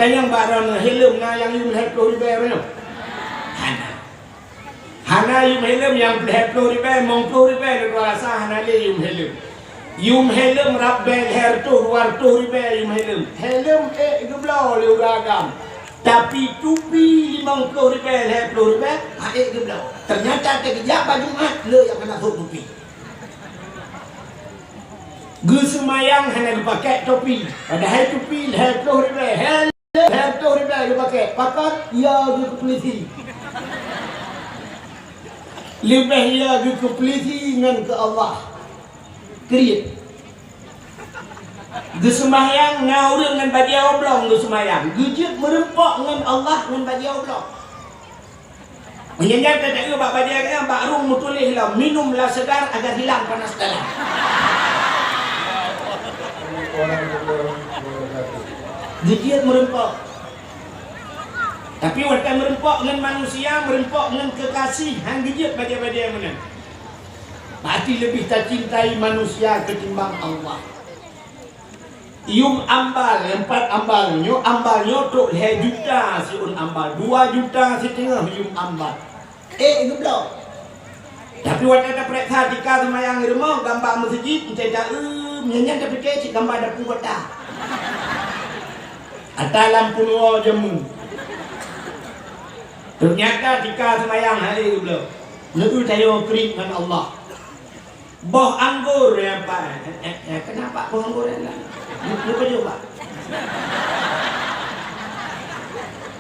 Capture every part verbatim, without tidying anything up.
Nyang bak droeneuh helm na nyang yum lhèe ploh ribèe nyoe? Hana. Hana yum helm nyang lhèe ploh ribèe, limong ploh ribèe, lôn rasa hana lé yum helm. Yum helm rab bèe lhèe reutôh, dua reutôh ribèe yum helm. Helm ék geubloe lé ureueng agam. Tapi tupi limong ploh ribèe, lhèe ploh ribèe, han ék geubloe. Teunyata teukeujak bak Jumat, le nyang hana sôk tupi. Geuseumayang hana geupakék topi, padahai tupi lhèe ploh ribèe, lhèe ploh ribèe geupakék. Pakon? Ya geuh keu peulisi. Leubeh ya geuh keu peulisi ngon keu Allah. Kriet. Geuseumayang na ureueng ngon bajèe oblong geuseumayang, geujeuet meureumpok ngon Allah ngon bajèe oblong. Meunyoe nyan teudeungoe bak bajèe nyan, bak rueng meutuléh lom, "Minumlah segar agar hilang panas dalam." Geujeuet meureumpok. Tapi watèe meureumpok ngon manusia, meureumpok ngon keukasih, han geujeuet bajèe-bajèe meunan. Berarti leubeh tacintai manusia ketimbang Allah. Yum ambal, nyang pat ambal nyoe, ambal nyoe trok lhèe juta siôn ambal, dua juta siteungoh yum ambal. Ék geubloe. Tapi watèe tapareksa tika seumayang di rumoh, gamba meuseujid, entah taeu, nyan, nyan tapike cit gamba dapu bata. Ata lampu nyoe jamu. Teunyata tika seumayang han ék geubloe. Neu tanyoe kriet ngon Allah. Boh anggô nyang pa-, eh, eh, eh, kenapa boh anggô nyan? Lu-, lupa juga.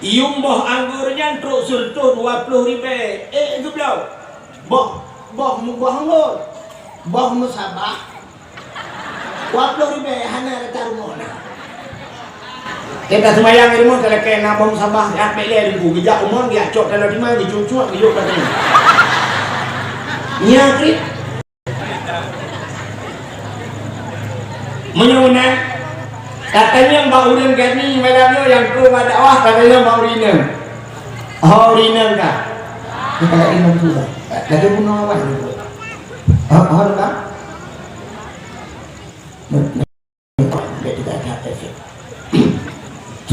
Yum boh anggô nyan trok sireutôh dua ploh ribèe, ék geubloe. Boh, boh mu-, boh anggô. Boh meusabah. Dua ploh ribèe hana rata rumoh na. Kita seumayang di rumoh talakèe na boh meusabah, jak bèk lé Teungku, geujak u mon, geujak cok dalam timang, geucuak-cuak, geuyue ka teurimong. Nya kriet. Meunyoe meunan, tatanyong bak ureueng gani malam nyoe nyang keu bak dakwah, tatanyong bak ureueng inong. Ho ureueng inong ka? Ka kalak inong tu dah. Lagèe bunoe awak ni. Ho, ho ka?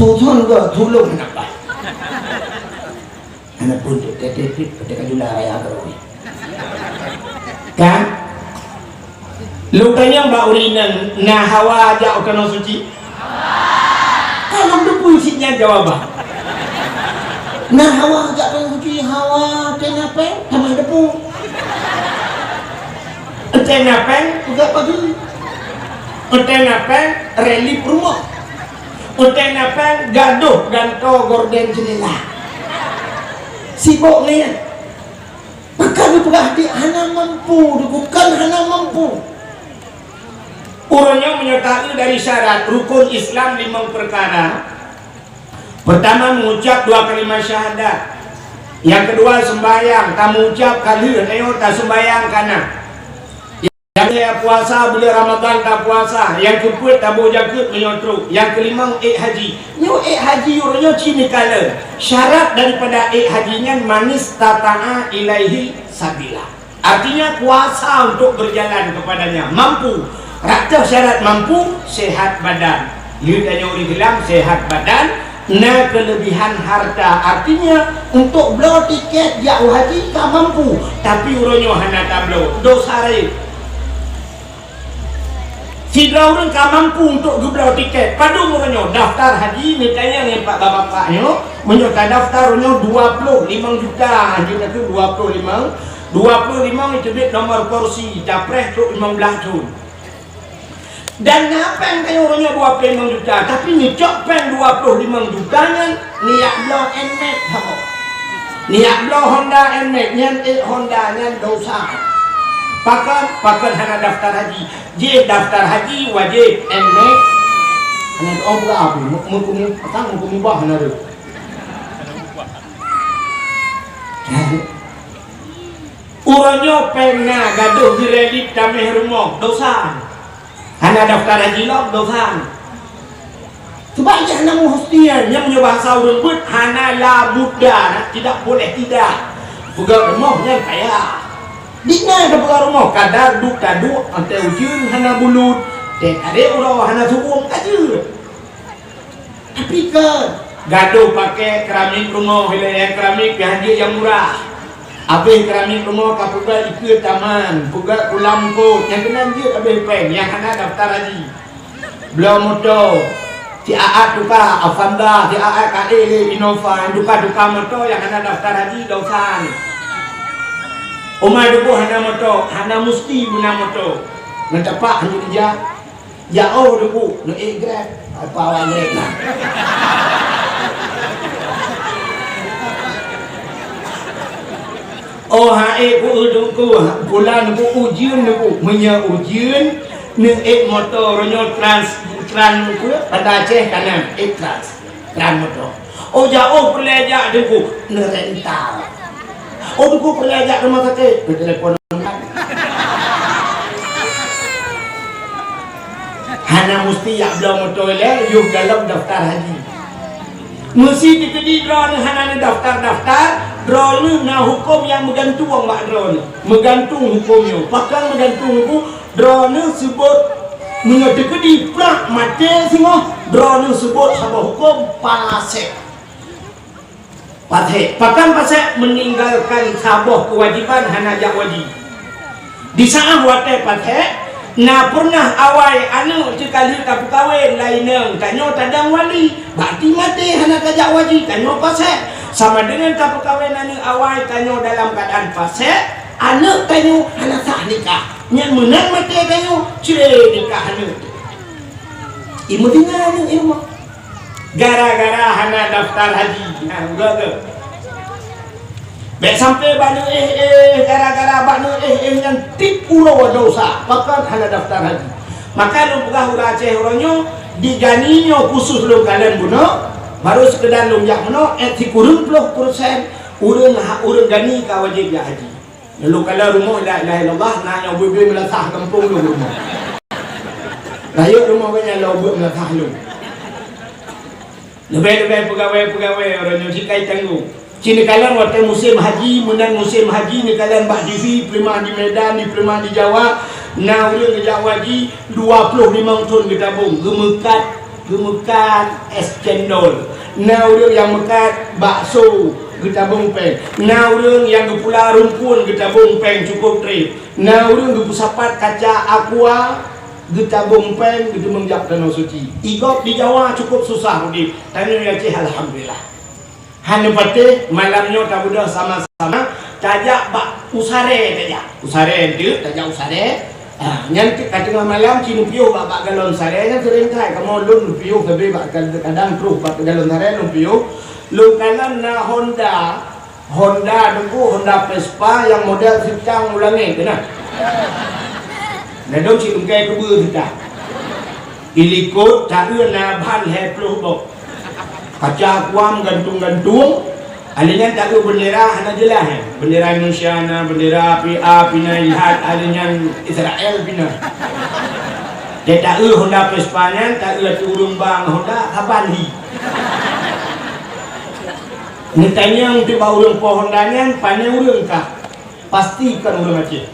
Tuhan geuh tulông nafah. Aneuk pun tu, teuh, teuh, teuh, teuh, ka jula raya keurôi. Kan? Lôn tanyong bak ureueng inong, na hawa jak u Tanoh Suci? Ka lôn teupeue cit nyan jawaban. Na hawa jak Tanoh Suci, hawa teuh na péng, tamah debu. Teuh na péng, peugah pagi. Teuh na péng, relief rumoh. Teuh na péng, gadôh gantoe gorden jeundela. Sibok ngieng. Maka geupeugah di hana mampu, bukan hana mampu. Uroe nyoe meunyoe taeu dari syarat rukun Islam limong peukara, Pertama, mengucap dua kalimat syahadat. Yang kedua, sembahyang, tamucap ka lheueh, ayo tasembahyang kana. Yang ketiga, puasa bulan Ramadan tapuasa. Yang keempat, tabôh jakeuet meunyoe trok. Yang kelima, ék haji. Nyoe ék haji uroe nyoe ci neukalon. Syarat daripada ék haji nyan, manistata'a ilaihi sabila. Artinya, kuasa untuk berjalan kepadanya, mampu. Rata syarat mampu, sehat badan. Yue tanyoe ureueng Islam sehat badan, na kelebihan harta. Artinya, untuk bloe tiket jak u haji ka mampu, tapi uroe nyoe hana tabloe. Dosa rayeuk. Sidroe ureueng ka mampu untuk geubloe tiket. Padum uroe nyoe daftar haji, neutanyong nibak bapak-bapak nyoe, meunyoe tadaftar uroe nyoe dua ploh limong juta, haji teuh dua ploh limong, dua ploh limong iteubiet nomor kursi, capreh trok limong blaih thon. Dan na péng tanyoe uroe nyoe dua ploh limong juta, tapi neucok péng dua ploh limong juta nyan neujak bloe Nmax saboh. Neujak bloe Honda Nmax nyan, ék Honda nyan dosa. Pakon? Pakon hana daftar haji. Jih daftar haji wajéb, Nmax hana doa beurapa, mu-, meukeumeu-, pakon meukeumubah hana rhot. Uroe nyoe péng na gadôh geurelip tamèh rumoh, dosa. Hana daftar haji lom, dosa. Sebab nyan na muhtian, nyan meunyoe bahasa ureueng beuet, hana la budda, tidak boleh tidak. Peugah rumoh nyan kaya. Di na teupeugah rumoh, kadar duek taduek, watèe ujeuen hana bulut, watèe tarek uroe hana subong ka jeuet. Tapi Pike. Gadoh pakai keramik rumoh, ilée nyang keramik pih hanjeuet nyang murah. Abéh keramik rumoh ka peugah ikeue taman, peugah kulam kot, nyang keunan jeuet abéh péng, nyang hana daftar haji. Bloe moto, siat-at tuka Avanza, siat-at ka éh lé Innova, tuka-tuka moto nyang hana daftar haji, dosa nyan. Uma deuh hana moto, hana musti beuna moto. Ngon tapak hanjeuet ija. Ya oh, Teungku, neuék Grab. Apa awak Grab na? Oh, hai ku Teungku, bulan ku ujeuen Teungku. Meunyoe ujeuen, neuék moto ronyoe Trans, Trans ku, Banda Aceh kanan, ék Trans. Ran moto. Oh, jak oh peureulée jak Teungku, neurental. Oh, Teungku peureulée jak rumoh sakét, neutelepon. Hana musti jak bloe moto ilée, yoh galom daftar haji. Meuseuti keudroe neuh hana neudaftar-daftar, droeneuh na huköm nyang meugantung bak droeneuh. Meugantung huköm nyoe. Pakon meugantung Teungku? Droeneuh seubot, meunyoe teukeudi prak maté singoh, droeneuh seubot saboh huköm pasék. Pasék. Pakon pasék? Meuninggalkan saboh keuwajéban hana jak waji. Di saát watée pasék, na peureunah awai aneuëk teuka lheueh tapeukawen laineueng, tanyoe tadong wali. Bak ti maté hana tajak waji, tanyoe pasék. Sama deungon tapeukawen aneuëk awai, tanyoe dalam keuadaan pasék. Aneuëk tanyoe hana sah nikah. Nyan meunan maté tanyoe, cre nikah aneuëk. Imeudinga aneuëk i rumoh. Gara-gara hana daftar haji. Nah, uroe tu. Bék sampai bak neuéh-éh, gara-gara bak neuéh-éh nyan tieb uroe dosa. Pakon hana daftar haji. Maka lôn peugah ureuëng Aceh uroe nyoe, di gani nyoe khusus lôn kalon bunoe, baru seukeudar lôn jak meunoe, eh, sikureueng ploh persen. Ureuëng ha-, ureuëng gani ka wajéb jak haji. Lôn kalon rumoh la ilaha illallah, na nyang ubé-ubé meulasah gampông lôn rumoh. Rayeuk rumoh geuh nyan lôn ubé meulasah lôn. Leubeh-leubeh peugawée-peugawée ureuëng nyoe sikai tanggong. Ci neukalon watée musém haji, meunan musém haji neukalon bak T V, peuleumah di Medan, di peuleumah di Jawa, na ureuëng geujak haji dua ploh limong thon geutabong, geumeukat Geumeukat es cendol. Na ureuëng nyang meukat bakso geutabong péng. Na ureuëng nyang geupula rumpun geutabong péng cukôp trép. Na ureuëng geupeusapat kaca aqua geutabong péng geuteumeung jak Danau Suci. I gob di Jawa cukôp susah udeb, tanyoe di Aceh alhamdulillah. Hana patéh, malam nyoe tabeudôh sama-sama, tajak bak u saré tajak. U saré enteuk, tajak u saré. Ah, nyan ka teungoh malam ci neupiôh bak, bak galon saré nyan seuring that. Kamoe lôn neupiôh sabe bak kad-, kadang troh bak galon saré lôn piôh. Lôn kalon na Honda, Honda Teungku, Honda Vespa nyang model sitang u langét tu na. Ladôm si lungkai keubeue sitang. Di likôt taeu na ban lhèe ploh boh. Kaca kuam gantung-gantung, alèh nyan taeu beundera hana jeulaih, eh. Beundera Indonesia na, beundera P A pih na, ilhat alèh nyan Israel pih na. Taeu Honda Vespa nyan, taeu ateueh ureueng ba ngon Honda, saban hi. Neutanyong teuh bak ureueng po Honda nyan, pane ureueng kah? Pasti kon ureueng Aceh.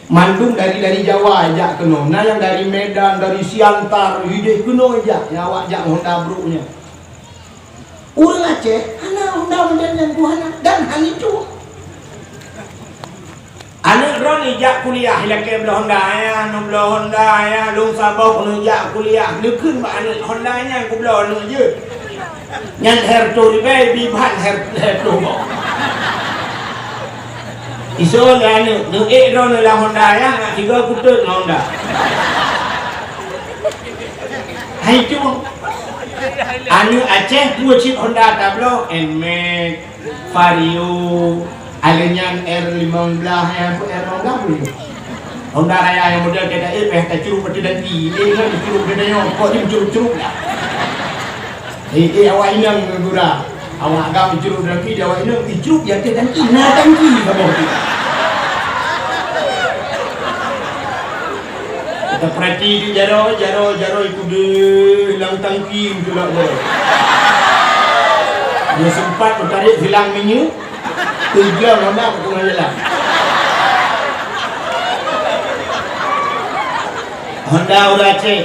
Mandum dari, dari Jawa jak keunoe. Na nyang dari Medan, dari Siantar, idéh keunoe jak, nyang awak jak ngon Honda brôk nyan. Ureueng Aceh hana Honda model nyan, hana, dan hana itu. Aneuk droeneuh jak kuliah, ilakèe bloe Honda, "Ayah, neubloe Honda, Ayah, lôn saboh neujak kuliah." Neukheun bak aneuk, "Honda nyan kubloe aneuk jeuet." Nyan lhèe reutôh ribèe, bi ban lhèe, lhèe reutôh boh. Isoe lé aneuk, neuék droeneuh lam Honda, ya, nak tiga kuteuk ngon Honda. Hai tu. Aneuk Aceh peue cit Honda tabloe, Nmax, Vario, alèh nyan R lima belas, eh, R lima belas pun. Honda Raya nyang model K T E, payah tacuruk bak tangki. Eh, kan tacuruk bak tangki, kok jeuet meucuruk-curuk dah. Eh, eh, awak inong gura. Awak agam meucuruk tangki, di awak inong, icuruk di ateueh tangki. Na tangki, saboh tu. Kita perhati di jaroe, jaroe, jaroe itu deh, lam tangki, beutôi lah, boh. Dia sempat bertarik silang minyak. Tujuan Honda keu teungoh jalan. Honda ureueng Aceh.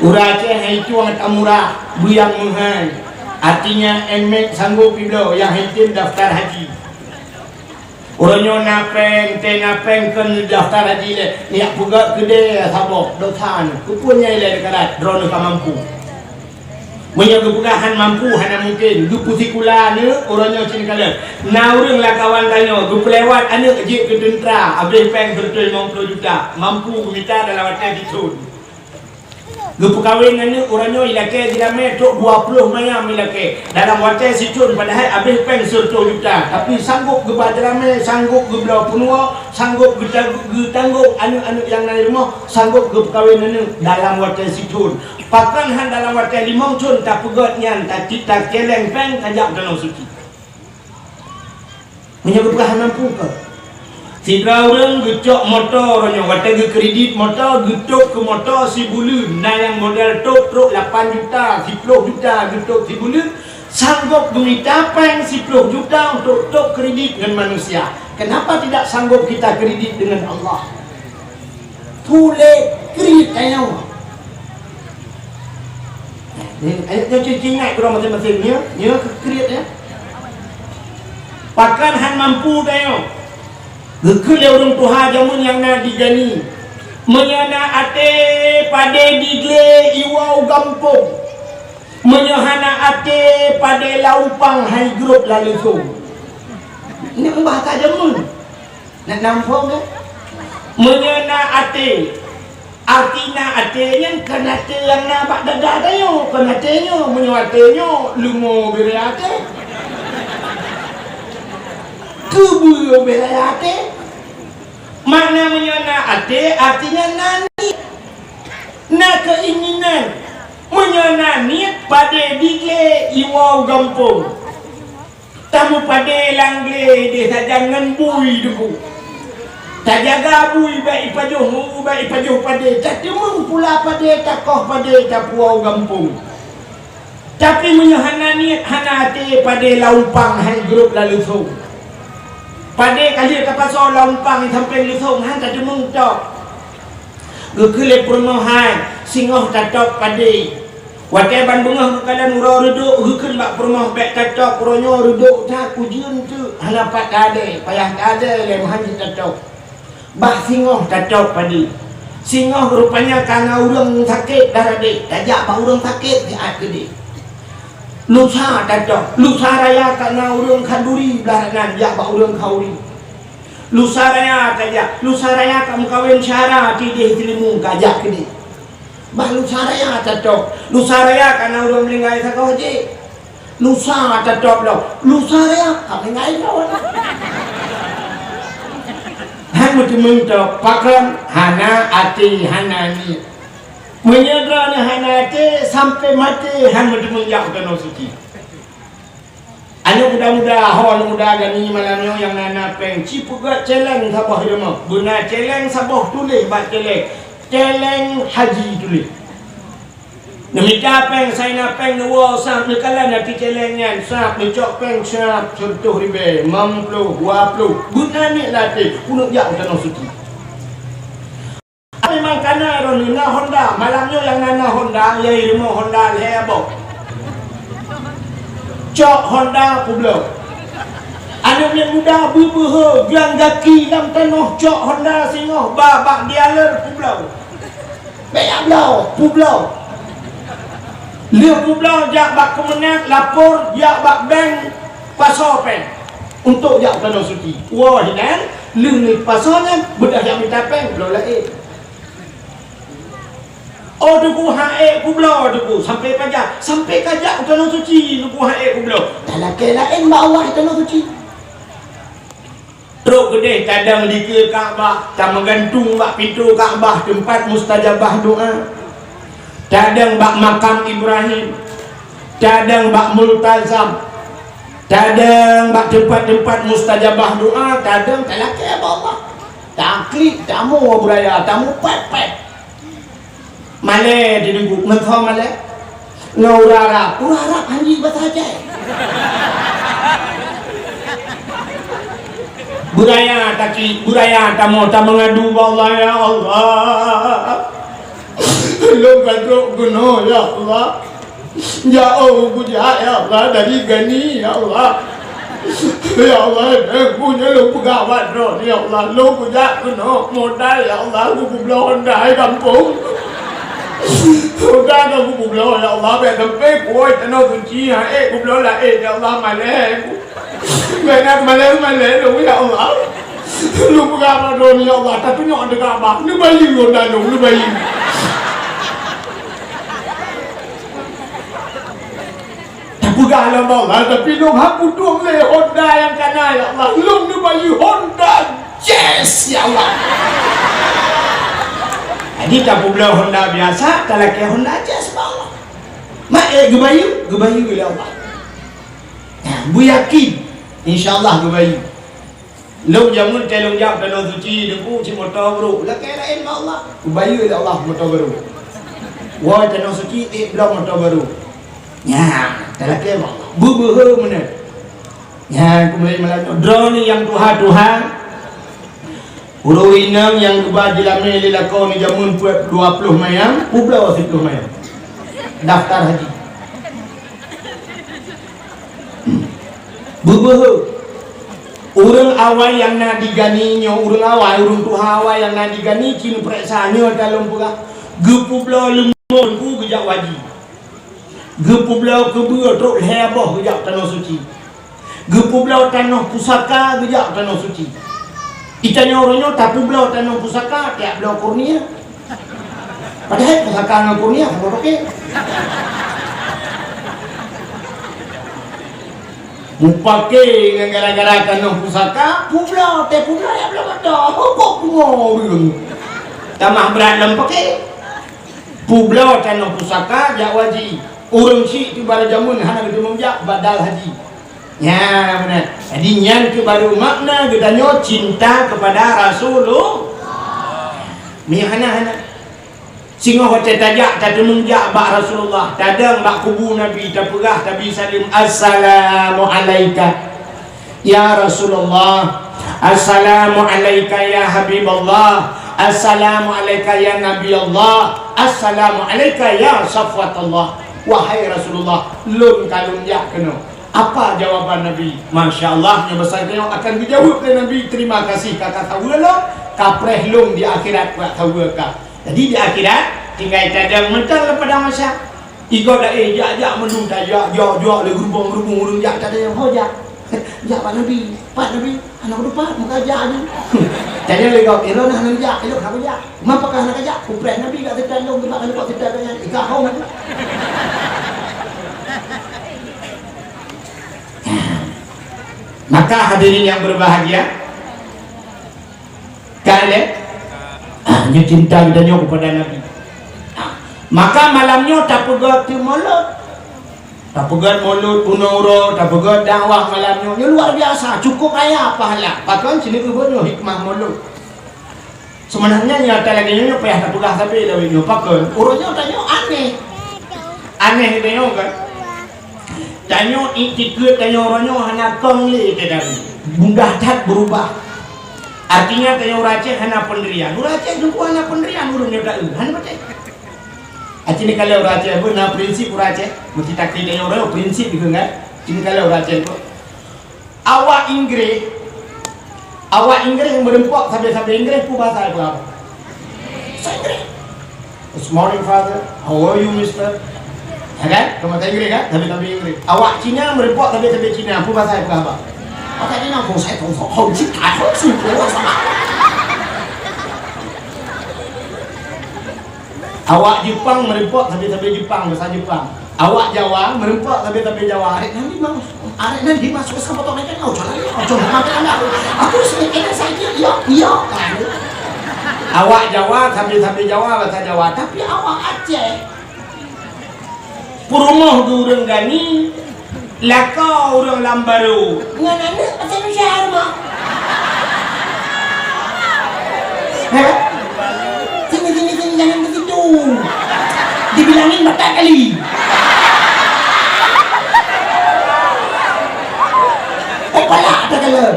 Ureuëng Aceh hai tueng tamurah, beuyang meuhai. Artinya, N MEK sanggob pibloe nyang hai tem daftar haji. Uroe nyoe na péng, teuh na péng kon daftar haji lé, neujak peugöt keudè saboh, dosa nyoe. Keupeue nyan ilée dikarat, droeneuh ka mampu. Meunyoe geupeugah han mampu, hana mungken, geupeusikula aneuëk, uroe nyoe cit kalon. Na ureuëng lam kawan tanyoe, geupeulewat aneuëk jeuet keu teuntra, habéh péng sireutoh limong ploh juta, mampu geumita dalam watée sithon. Geupeukawen aneuëk uroe nyoe ilakée jiramé trok dua ploh manyam ilakée dalam watée sithon, padahai habéh péng sireutoh juta, tapi sanggob geuba jiramé, sanggob geubloe peunuwoe, sanggob geuta-, geutanggong aneuëk-aneuëk nyang na i rumoh, sanggob geupeukawen aneuëk dalam watée sithon. Pakon han dalam watée limong thon tapeugöt nyan, ta-, taceleng péng tajak u Tanoh Suci. Meunyoe geupeugah hana mampu kah? Sidroe ureuëng geucok moto uroe nyoe, watée geukredit moto, geutôb keu moto sibuleuen, na nyang model tôb trok lapan juta, siploh juta geutôb sibuleuen, sanggob geumita péng siploh juta untuk tôb kredit ngon manusia. Kenapa tidak sanggob kita kredit dengan Allah? Tuléh kriet tanyoe. Nyoe, nyoe, nyoe, nyoe, ingat droe maséng-maséng, nyoe, nyoe kriet, ya. Pakon han mampu tanyoe. Geukheun lé ureuëng tuha jameun nyang na di Gani. Meunyoe na até padé di glé iwoe u gampông. Meunyoe hana até padé lam umpang hai grob lam leusông. Nyoe bahasa jameun. Nak namphong, eh? Meunyoe na até, arti na até nyan kon até nyang na bak dada tanyoe, kon até nyoe. Meunyoe até nyoe, leumo bela até. Keubeue bela até. Makna meunyoe na até, artinya na niet. Na keuinginan. Meunyoe na niet, padé di glé iwoe u gampông. Tameupadé lam glé deh sajan ngon bui debu. Tajaga bui bèk ipajoh, bèk ipajoh padé. Tateumeung pula padé, takoh padé, tapuwoe u gampông. Tapi meunyoe hana niet, hana até padé lam umpang hai grob lam leusông. Padé ka lheueh tapasoe lam umpang sampéng leusông, han tateumeung tôb. Geukheun lé peurumoh hai, singoh tatôb padé. Watée ban beungoh geukalon uroe reudok, geukheun bak peurumoh, "Bèk tatôb, uroe nyoe reudok that, ujeuen teuk, hana pat tadée, payah tadée lé meuhan jeuet tatôb." Bah singoh tatôb padé. Singoh rupanya ka na ureuëng sakét dah radek, tajak bak ureuëng sakét siat keudeh. Lusa tatôb, lusa raya ka na ureuëng khanduri blah nan, jak bak ureuëng khanduri. Lusa raya tajak, lusa raya ka meukawen syedara tideh teulimu, kajak keudeh. Bah lusa raya tatôb, lusa raya ka na ureuëng meuninggai sagoe jih. Lusa tatôb lom, lusa raya ka meuninggai lom. Han meuteumeung tôb, pakon? Hana até, hana niet. Meunyoe droeneuh hana até, sampoe maté han meuteumeung jak u Tanoh Suci. Aneuk muda-muda, ho aneuk muda Gani malam nyoe nyang na, na péng, ci peugöt céléng saboh i rumoh. Beuna céléng saboh, tuléh bak céléng, céléng haji tuléh. Neumita péng, saina péng, neuwoe sab, neukalon ateueh céléng nyan, sab, neucok péng sab, sireutoh ribèe, limong ploh, dua ploh, beuna niet lam até, keuneuk jak u Tanoh Suci. Memang ka na droeneuh na Honda, malam nyoe nyang na, na Honda, ya, i rumoh Honda lhèe boh. Cok Honda peubloe. Aneuk miet muda beubeuhe, geulang gaki lam tanoh, cok Honda singoh, ba bak dealer peubloe. Bèk jak bloe, peubloe. Lheueh peubloe jak bak Kemenag, lapor, jak bak bank, pasoe péng untuk jak u Tanoh Suci. Woe hinan, lheueh neupasoe nyan, beudôh jak mita péng, bloe laén. Oh, Teungku, han ék peubloe, Teungku, sampoe pajan, sampoe kajak u Tanoh Suci, Teungku, han ék peubloe. Talakèe laén bak Allah di Tanoh Suci. Trok keudeh tadong dikeue Ka'bah, tameugantung bak pintoe Ka'bah, teumpat mustajabah doa. Tadong bak makam Ibrahim, tadong bak Multazam, tadong bak teumpat-teumpat mustajabah doa, tadong talakèe bak Allah. Taklik, tamu beuraya, tamu pèt-pèt. Malèe di Teungku, meusoe malèe. Ngon ureueng Arab, ureueng Arab han jeuet basa Aceh. Beuraya taklik, beuraya tamu, tameungadu bak Allah, "Ya Allah, Lôn ka trok keunoe, ya Allah. Ya Allah, kujak, ya Allah, dari Gani, ya Allah. Ya Allah, eh, punya lôn peugah awak droe ni, ya Allah. Lôn kujak keunoe modal, ya Allah, kukubloe Honda di gampông. Honda ka kukubloe, ya Allah, bèk sampai kuwoe tanoh suci, ha, eh, kubloe laén, ya Allah, malèe. Bèk na malèe-malèe lôn, ya Allah. Lôn peugah bak droeneuh, ya Allah, tatunyok ateueh Ka'bah. Neubayeue Honda lôn, neubayeue. Tapeugah lom Allah, tapi lôn hana kuduek lé Honda nyang ka na, ya Allah. Lôn neubayeue Honda Jazz, ya Allah. Jadi tapeubloe Honda biasa, talakèe Honda Jazz bak Allah. Mak, eh, geubayeue, geubayeue lé Allah. Nah, beuyakin, insya Allah geubayeue. Lôn jameun teuh lôn jak tanoh suci, Teungku, cit moto brôk. Lakèe laén bak Allah. Geubayeue lé Allah moto barô. Woe tanoh suci, ék bloe moto barô. Nyan, talakèe bak Allah. Beubeuhe meunan. Nyan, keumudian malam nyoe, droeneuh nyang tuha-tuha, ureueng inong nyang geuba jeulamé lé lakoe neuh jameun peuet dua ploh mayam, peubloe siploh mayam. Daftar haji. Beubeuhe. Ureueng awai nyang na di Gani nyoe, ureueng awai, ureueng tuha awai nyang na di Gani, ci neupareksa nyoe ka lôn peugah. Geupeubloe leumo Teungku geujak haji. Geupeubloe keubeue trok lhèe boh geujak tanoh suci. Geupeubloe tanoh pusaka geujak tanoh suci. Di tanyoe uroe nyoe tapeubloe tanoh pusaka, tajak bloe kurnia. Padahai pusaka ngon kurnia saboh paké. Mupaké ngon gara-gara tanoh pusaka, peubloe, teupeubloe, ya bloe moto. Hukôm pungo ureueng. Tamah brat lom paké. Peubloe tanoh pusaka, jak haji. Ureueng chik teuh barô jameun hana geuteumeung jak, badal haji. Nyan, meunan. Jadi, nyan keuh barô makna geutanyoe cinta kepada Rasulullah. Meuhana-hana. Singoh watèe tajak, tateumeung jak bak Rasulullah, tadong bak kubu Nabi, tapeugah, tabi saleuem, "Assalamu alaika, ya Rasulullah. Assalamu alaika, ya Habiballah. Assalamu alaika, ya Nabi Allah. Assalamu alaika, ya Safwatullah." Wahai Rasulullah, lôn ka lôn jak keunoe. Apa jawaban Nabi? Masya Allah, nyoe basa tanyoe akan geujaweueb lé Nabi, "Terima kasih ka kasaweue lôn, kapreh lôn di akhirat bak saweue ka." Jadi di akhirat, tinggai tadong mantong lam padang mahsyar. Igob laén jak-jak mandum tajak, jak-jak lé geurubong-geurubong ureueng jak, tadong ho jak. Jak bak Nabi, "Pat Nabi, hana kutupat, meuka jak nyoe." Tanyong lé gob, "Ilôn hana jak, ilôn hana jak. Mapa ka hana kajak?" "Kupreh Nabi bak teutab lôn, bak teutab nyan, ika ho." Maka hadirin yang berbahagia, ka lé, ah, nyoe cinta geutanyoe kepada Nabi. Ah, maka malam nyoe tapeugöt teuk mulod. Tapeugöt mulod bunoe uroe, tapeugöt dakwah malam nyoe. Nyoe luar biasa, cukup raya pahala. Pakon sineuk peubuet nyoe hikmah mulod. Sebenarnya nyata lagèe nyoe payah tapeugah sabe lawét nyoe. Pakon? Uroe nyoe tanyoe aneh. Aneh tanyoe kan? Tanyoe iktikeuet tanyoe uroe nyoe hana kong lé teuh dari. Mudah that berubah. Artinya tanyoe ureueng Aceh hana pendirian. Ureueng Aceh teungku hana pendirian ureueng nyoe taeu. Hana beutôi. Artinya kalau ureueng Aceh pun na prinsip ureueng Aceh. Meusti takri tanyoe ureueng prinsip dikeue kan. Artinya kalau ureueng Aceh pun Awak Inggréh, awak Inggréh meureumpok sabe-sabe Inggréh peue basa peugah? Basa Inggréh. "Good morning, Father. How are you, Mister?" Ya kan? Keu basa Inggréh kan? Sabe-sabe Inggréh. Awak Cina meureumpok sabe-sabe Cina peue basa peugah? Basa Cina, "Hong sai tong fong hong cit kai hong su po sa." Awak Jepang meureumpok sabe-sabe Jepang, basa Jepang. Awak Jawa meureumpok sabe-sabe Jawa. Arek nan di mas, arek nan di mas, usah potong aja kau, jangan ya, jangan makan anda. Aku sih kena sakit, iya, iya. Awak Jawa sabe-sabe Jawa, basa Jawa. Tapi awak Aceh, peurumoh geuh ureueng Gani, lakoe ureueng Lam Barô. Ngon aneuk asai Indonesia rumoh. Hah? Sini, sini, sini, jangan ke situ. Dibilangin batat kali. Oh, palak ada kalau.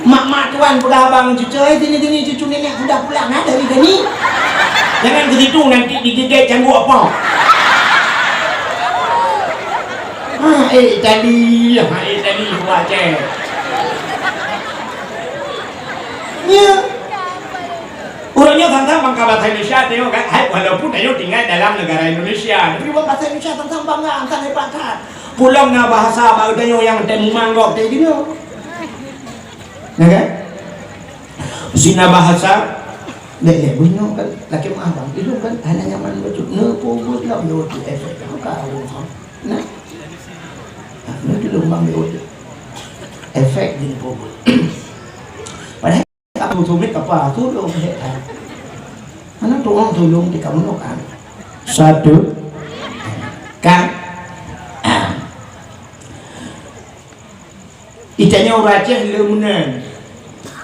Mak-mak tu Wan peugah abang cucu, "Eh, sini, sini, cucu nenek sudah pulang, ha, dari sini." Jangan ke situ, nanti digigit cangguek apa. Ha, eh, tadi, ha, eh, tadi, buat cek. Ya. Urangnya tantang bangga bahasa Indonesia, tengok kan, hai, walaupun tengok tinggal dalam negara Indonesia, tapi buat bahasa Indonesia tantang bangga, tantang hebat kan. Pulang na bahasa baru tengok yang temu manggok tadi tu. Ya kan? Sina bahasa, dek, dek, bunyi kan, laki mah abang, itu kan, hana nyaman betul. Ne pun buat lah, buat tu efek, kan, kalau, nah. Nah, ne tu lubang buat tu. Efek gini pun buat. Padahal, aku sumit apa, aku dong, eh, kan. Mana tu orang tolong di kamu, kan? Satu. Kan? Ah. Itanya urang Aceh le meunan.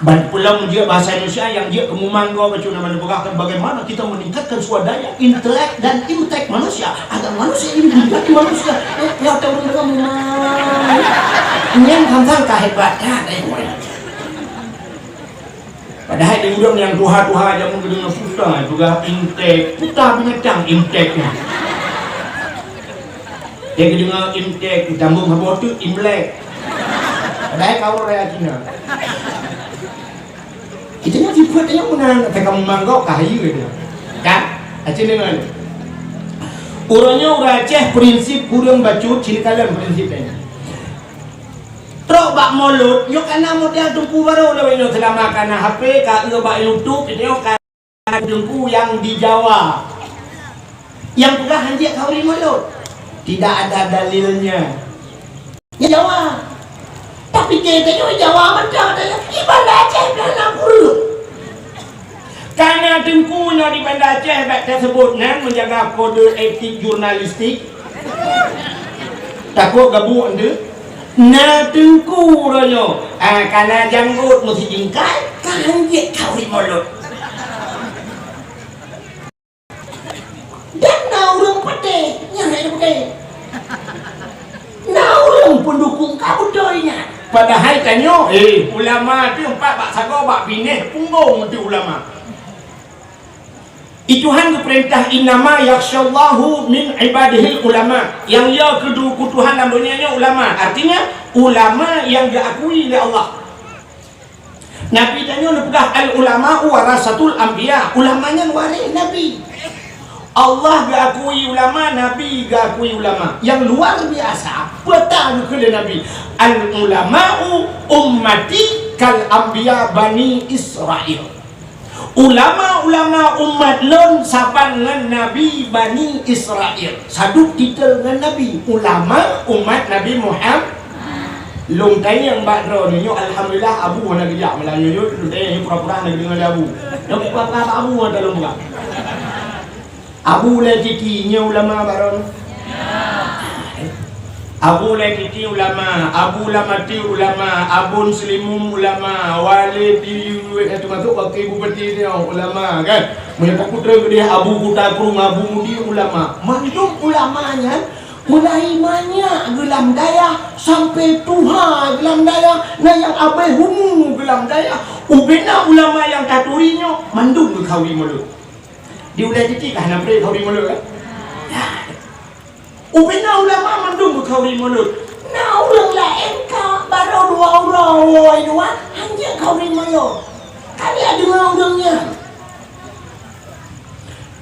Ban pulang jeuet bahasa Indonesia yang jeuet keumumang gob bacut nama dipeugah kan bagaimana kita meningkatkan swadaya intelek dan imtek manusia agar manusia ini menjadi manusia. Eh, ya tahu dengan mumang. Nyang tantang ka hebat ya, eh, Padahai di ureueng nyang tuha-tuha jameun geudeungoe puta, peugah imtek, puta binatang imtek nyan. Dia geudeungoe imtek, tambong saboh teuk imlek. Padahai kawan raya Cina. Kita nyoe sifat nyoe meunan, kata kamu manggok, kah hayeue dia. Kan? Aceh deungon. Uroe nyoe ureueng Aceh prinsip ureueng bacut, ciri kalon prinsip laén. Trok bak Molot, nyoe kana model Teungku barô lawét nyoe seulama kana H P, ka eu bak YouTube, nyoe kana Teungku nyang di Jawa. Nyang peugah hanjeuet khauri Molot. Tidak ada dalilnya. Di Jawa. Tapi kita nyoe Jawa mantong ada. Di Banda Aceh dah na guru. Kana Teungku nyoe di Banda Aceh bak teusebut nan menjaga kode etik jurnalistik. Takot gabuk ende. Na Teungku uroe nyoe, ah, kana janggot meusi jingkai, ka hanjeuet khauri Molot. Dan na ureueng patéh, nyan hai patéh. Na ureueng pendukung ka beutôi nyan. Padahai tanyoe, eh, ulama tu empat bak sagoe bak binéh punggong tu ulama. I Tuhan geupeurintah, "Innama yakhsyallahu min ibadihil ulama." Nyang ya keudu-, keu Tuhan lam donya nyoe ulama. Artinya, ulama nyang geuakui lé Allah. Nabi tanyoe neupeugah, "Al ulama'u warasatul anbiya." Ulama nyan waréh nabi. Allah geuakui ulama, nabi geuakui ulama. Nyang luar biasa, peue ta geukheun lé nabi, "Al ulama'u ummati kal anbiya bani Israil." Ulama-ulama umat lôn saban ngon nabi Bani Israel. Saduek titel ngon nabi, ulama umat Nabi Muhammad. Lôn tanyong bak droeneuh nyoe, alhamdulillah, Abu hana geujak meulayeue nyoe, lôn tanyong nyoe pura-pura hana geudeungoe lé Abu. Nyoe pura-pura Abu hana lôn peugah. Abu Ulai Titi nyoe ulama baron. Abu Ulai Titi ulama, Abu Lamati ulama, Abon Seulimum ulama, Wali di, eh, teumasok wakil bupati nyoe ulama, kan? Meunyoe putra gede Abu Kuta Krueng, Abu Mudi ulama. Mandum ulama nyan mulai manyak geulam dayah sampai tuha geulam dayah, na nyang abéh umu geulam dayah. Ubena ulama nyang taturi nyoe mandum geukhauri mulod. Di Ulai Titi kah na pre khauri mulod, kan? Nah. Ubena ulama mandum geukhauri mulod. Na ureueng laén ka barô dua uroe, woe dua, hanjeuet khauri mulod. Ka lheueh deungoe ureueng nyan.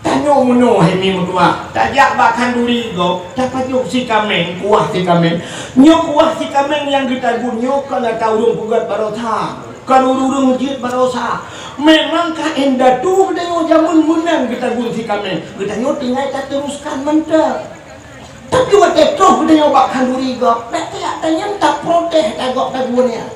Tanyoe meunoe hai mi meutuah, tajak bak khanduri gob, tapajoh si kaméng, kuah si kaméng. Nyoe kuah si kaméng nyang geutagun nyoe kon ata ureueng peugét barosa. Kon ureueng-ureueng jeuet barosa. Memang ka indatu geutanyoe jameun meunan geutagun si kaméng. Geutanyoe tinggai tateruskan mantong. Tapi watée troh geutanyoe bak khanduri gob, bèk tajak tanyong taprotes ata gob tagun nyan.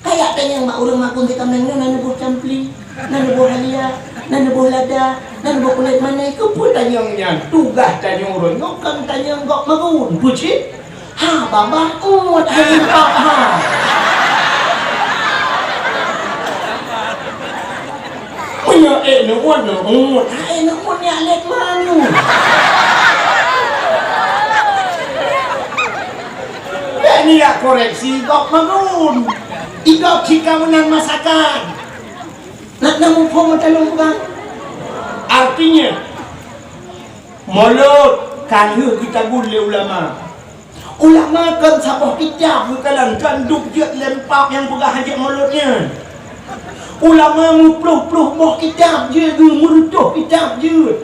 Kajak tanyong bak ureueng magun si kaméng nyoe na neuboh campli, na neuboh halia, na neuboh lada, na neuboh kulét mané. Keupeue tanyong nyan? Tugaih tanyoe uroe nyoe kon tanyong gob magun. Peue cit? Ha, babah uet hai lipat, ha. Meunyoe ék neuuet, neuuet. Ha, ék neuuet nyak lét manu. Bèk nyak koreksi gob magun. Idop cit ka meunan masakan. Nak na muphom mata lôn peugah. Artinya, mulod ka lheueh geutagun lé ulama. Ulama kon saboh kitab geukalon, kon duek jeuet lé pap nyang peugah hajat mulod nyan. Ulama meuploh-ploh boh kitab jeuet, geumeureutoh kitab jeuet.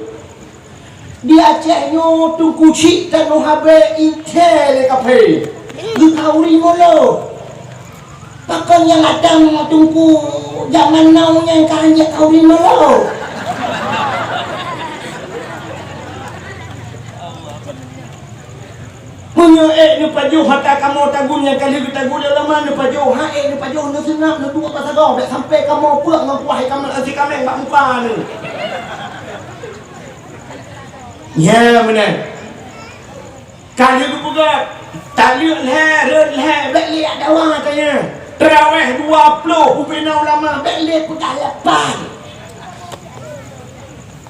Di Aceh nyoe Teungku Chik Tanoh Abee ithée lé kaphé. Geukhauri mulod. Pakon nyang latang Teungku zaman now nyan ka hanjeuet khauri mulod? Meunyoe ék neupajoh ata kamoe tagun nyang ka lheueh geutagun lé ulama, neupajoh, han ék neupajoh, neuseungab, neuduek bak sagoe, bèk sampai kamoe peuet ngon kuah ikan asin kaméng bak muka neuh. Nyan meunan. Ka lheueh geupeugah, taleuek lhèe, rhot lhèe, bèk lé yak dawa tanyoe. Teurawéh dua ploh ubena ulama, bèk lé peugah lapan.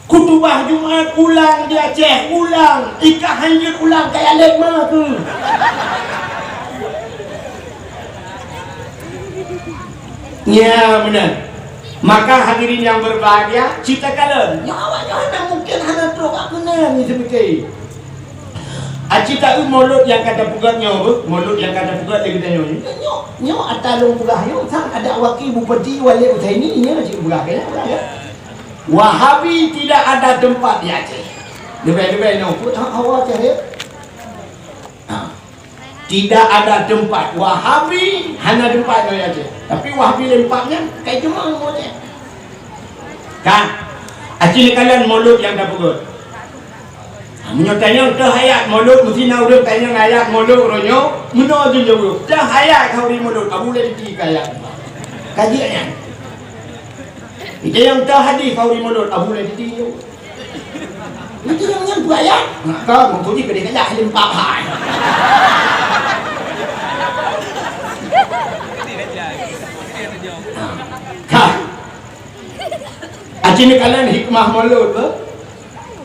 Khutubah Jumat ulang di Aceh, ulang. Ika hanjeuet ulang kaya lét ma keu. Nya meunan. Maka hadirin yang berbahagia, cita kala nyoe awak nyoe hana mungkin hana trok bak keunan ni seumike. Aci taeu mulod nyang ka tapeugah nyoe beuh, mulod nyang ka tapeugah lé geutanyoe nyoe. Nyoe, nyoe ata lôn peugah nyoe, sang ada wakil bupati, wali utai ni, nyoe cit peugah kaya, peugah ya. Wahabi tidak ada tempat di Aceh. Leubeh-leubeh nyoe, peue that hawa Aceh ya? Ha. Tidak ada tempat. Wahabi hana tempat nyoe Aceh. Tapi Wahabi lempap nyan kai teuma ngon Aceh. Kan? Aci neukalon mulod nyang tapeugah. Ha, meunyoe tanyong teuh ayat mulod, meusti na ureueng tanyong ayat mulod uroe nyoe, meunoe jeuet jaweueb. Teuh ayat khauri mulod, Abu Lé Titi ka ayat. Kaji nyan. Tanyong teuh hadis khauri mulod, Abu Lé Titi jaweueb. Nanti nyang nyan buaya. Nah, kau mengkuji ke dia kajak halim pahai. Nah, kan? Aci neukalon hikmah mulod, beuh?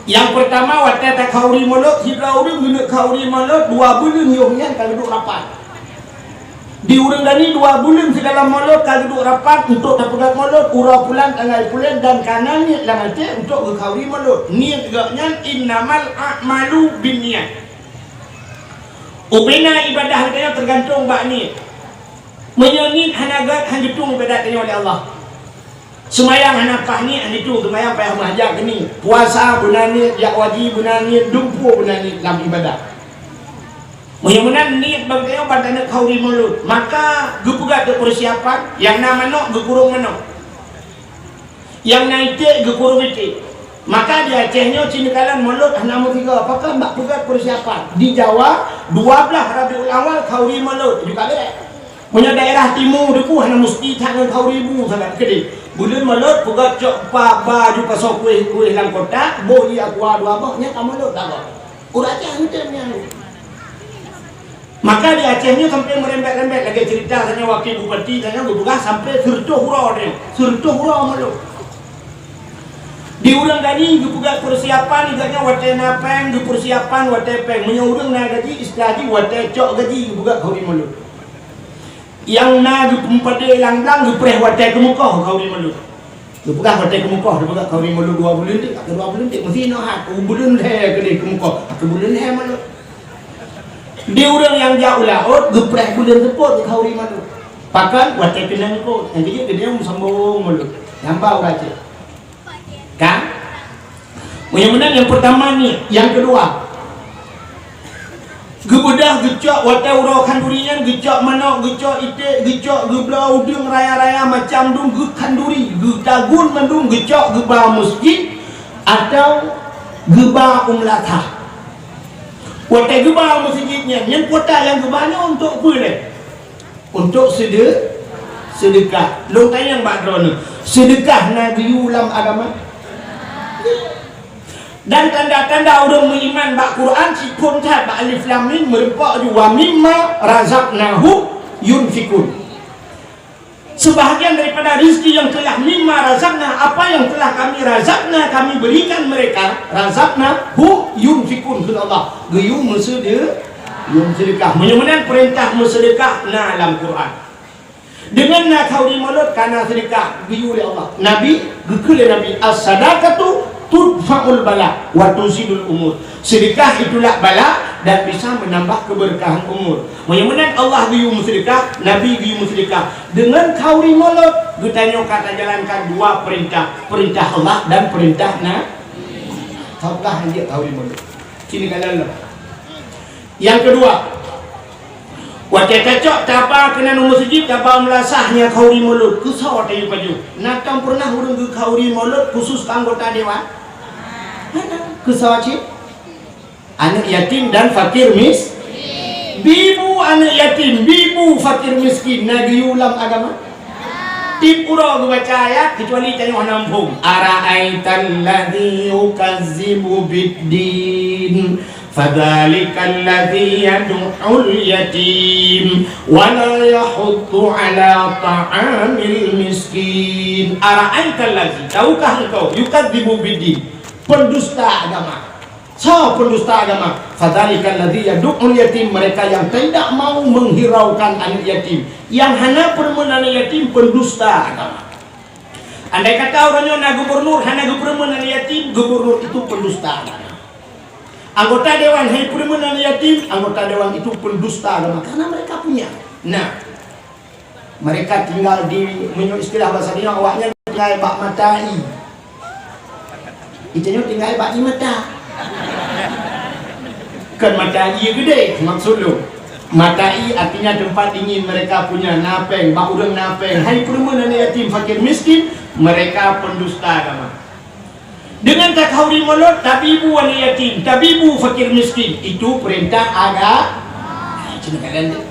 Nyang peurtama, watèe takhauri mulod, sidroe ureueng geuneuk khauri mulod, dua buleuen yoh nyan ka geuduek rapat. Di ureueng Dani dua buleuen sidalam mulod ka geuduek rapat untuk tapeugah mulod, uroe pulan tanggai pulan dan ka na niet lam até untuk geukhauri mulod. Niet gobnyan innamal a'malu binniyat. Ubena ibadah geutanyoe teugantung bak niet. Meunyoe niet hana gèt, han geutueng ibadat tanyoe lé Allah. Seumayang hana paih niet, han geutueng seumayang payah meuhajat keunoe. Puasa beuna niet, jak haji beuna niet, dumpeue beuna niet lam ibadat. Meunyoe meunan niet bak geutanyoe ban taneuk khauri mulod, maka geupeugah teuk peusiapan, nyang na manok geukurong manok. Nyang na iték geukurong iték. Maka di Aceh nyoe cit neukalon mulod hana meusigoe, pakon bak peugah peusiapan. Di Jawa, dua blaih Rabiul Awal khauri mulod, ju ka lheueh. Meunyoe daerah timu teuh hana musti that ngon khauri bu sagai keudeh. Buleuen mulod peugah cok pa ba ju pasoe kueh-kueh lam kotak, boh ie aqua dua boh, nyan ka mulod lagoe. Ureueng Aceh meuteun nyan. Maka di Aceh nyoe sampai meurembet-rembet lagèe cerita tanyoe wakil bupati tanyoe geupeugah sampai sireutôh uroe nyoe, sireutôh uroe mulod. Di ureueng Dani geupeugah peusiapan, ibaratnya watèe na pèng, geupeusiapan watèe pèng. Meunyoe ureueng na gaji, istilah jih watèe cok gaji geupeugah khauri mulod. Nyang na geupeupadé lam blang geupreh watèe keumeukoh khauri mulod. Geupeugah watèe keumeukoh, geupeugah khauri mulod dua buleuen teuk, ka dua buleuen teuk, meusti inoe hat, buleuen lhèe keudeh keumeukoh, ka buleuen lhèe mulod. Di ureueng nyang jak u laôt geupreh buleuen seupôt khauri mulod. Pakon watèe keunong likôt, nyang keujeuet keudeh meusombong mulod. Nyang ba ureueng Aceh. Kan? Meunyoe meunan nyang peurtama niet, nyang keudua, geubeudôh geucok watèe uroe khanduri nyan, geucok manok, geucok iték, geucok geubloe udeueng raya-raya macam dum geukhanduri, geutagun mandum geucok geuba meuseujid atau geuba u meulasah. Watèe geuba u meuseujid nyan, nyan kuota nyang geuba nyoe untuk peue lé? Untuk seude-, seudeukah. Lôn tanyong bak droeneuh, seudeukah na geuyue lam agama? Dan tanda-tanda ureueng meuiman bak Quran cit phon that bak alif lam mim meureumpok ju wa mimma razaqnahum yunfikun. Sebahagian daripada rezeki yang telah mimma razaqna, apa yang telah kami razaqna, kami berikan mereka, razaqnahum yunfikun, kheun Allah. Geuyue meuseude-, geuyue meuseudeukah. Meunyoe meunan peurintah meuseudeukah na lam Quran. Deungon na khauri mulod ka na seudeukah geuyue lé Allah. Nabi, geukheun lé Nabi, "As-sadaqatu tudfa'ul bala wa tuzilul umur." Seudeukah itulah bala dan bisa menambah keberkahan umur. Meunyoe meunan Allah geuyue meuseudeukah, Nabi geuyue meuseudeukah. Deungon khauri mulod, geutanyoe ka tajalankan dua peurintah, peurintah Allah dan peurintah na-, tauka hanjeuet khauri mulod. Sini ka lalu. Nyang keudua, watée tacok taba keunan u meuseujid, taba meulasah nyang khauri mulod, keusoe tayue pajoh. Na tom peureunah ureuëng geukhauri mulod khusus keu anggota dewan? Hana. Keusoe cit? Aneuëk yatim dan fakir mis-, bibu aneuëk yatim, bibu fakir miskin na geuyue lam agama? Tieb uroe geubaca ayat, kecuali tanyoe hana muphom. "Ara'aital ladzi yukazzibu biddin, fadzalikal ladzi yad'ul yatim, wa la yahuddu ala ta'amil miskin." Ara'aital ladzi, tahukah engkau, yukazzibu biddin, pendusta agama. Soe pendusta agama? "Fadzalikal ladzi yad'ul yatim," mereka yang tidak mau menghiraukan anak yatim. Yang hana peureumeun anak yatim, pendusta agama. Andai kata uroe nyoe na gubernur hana geupeureumeun anak yatim, gubernur itu pendusta agama. Anggota dewan hana peureumeun anak yatim, anggota dewan itu pendusta agama. Karena mereka punya. Nah, mereka tinggal di, meunyoe istilah basa nyoe, awaknyan tinggai bak mata ie. Geutanyoe tinggai bak ie mata. Kon mata ie geudeh, maksud lôn. Mata ie artinya tempat dingin mereka punya, na péng, bak ureuëng na péng. Hana peureumeun anak yatim, fakir miskin, mereka pendusta agama. Deungon takhauri mulod, tabibu anak yatim, tabibu fakir miskin, itu peurintah aga-, cuma kalian tu.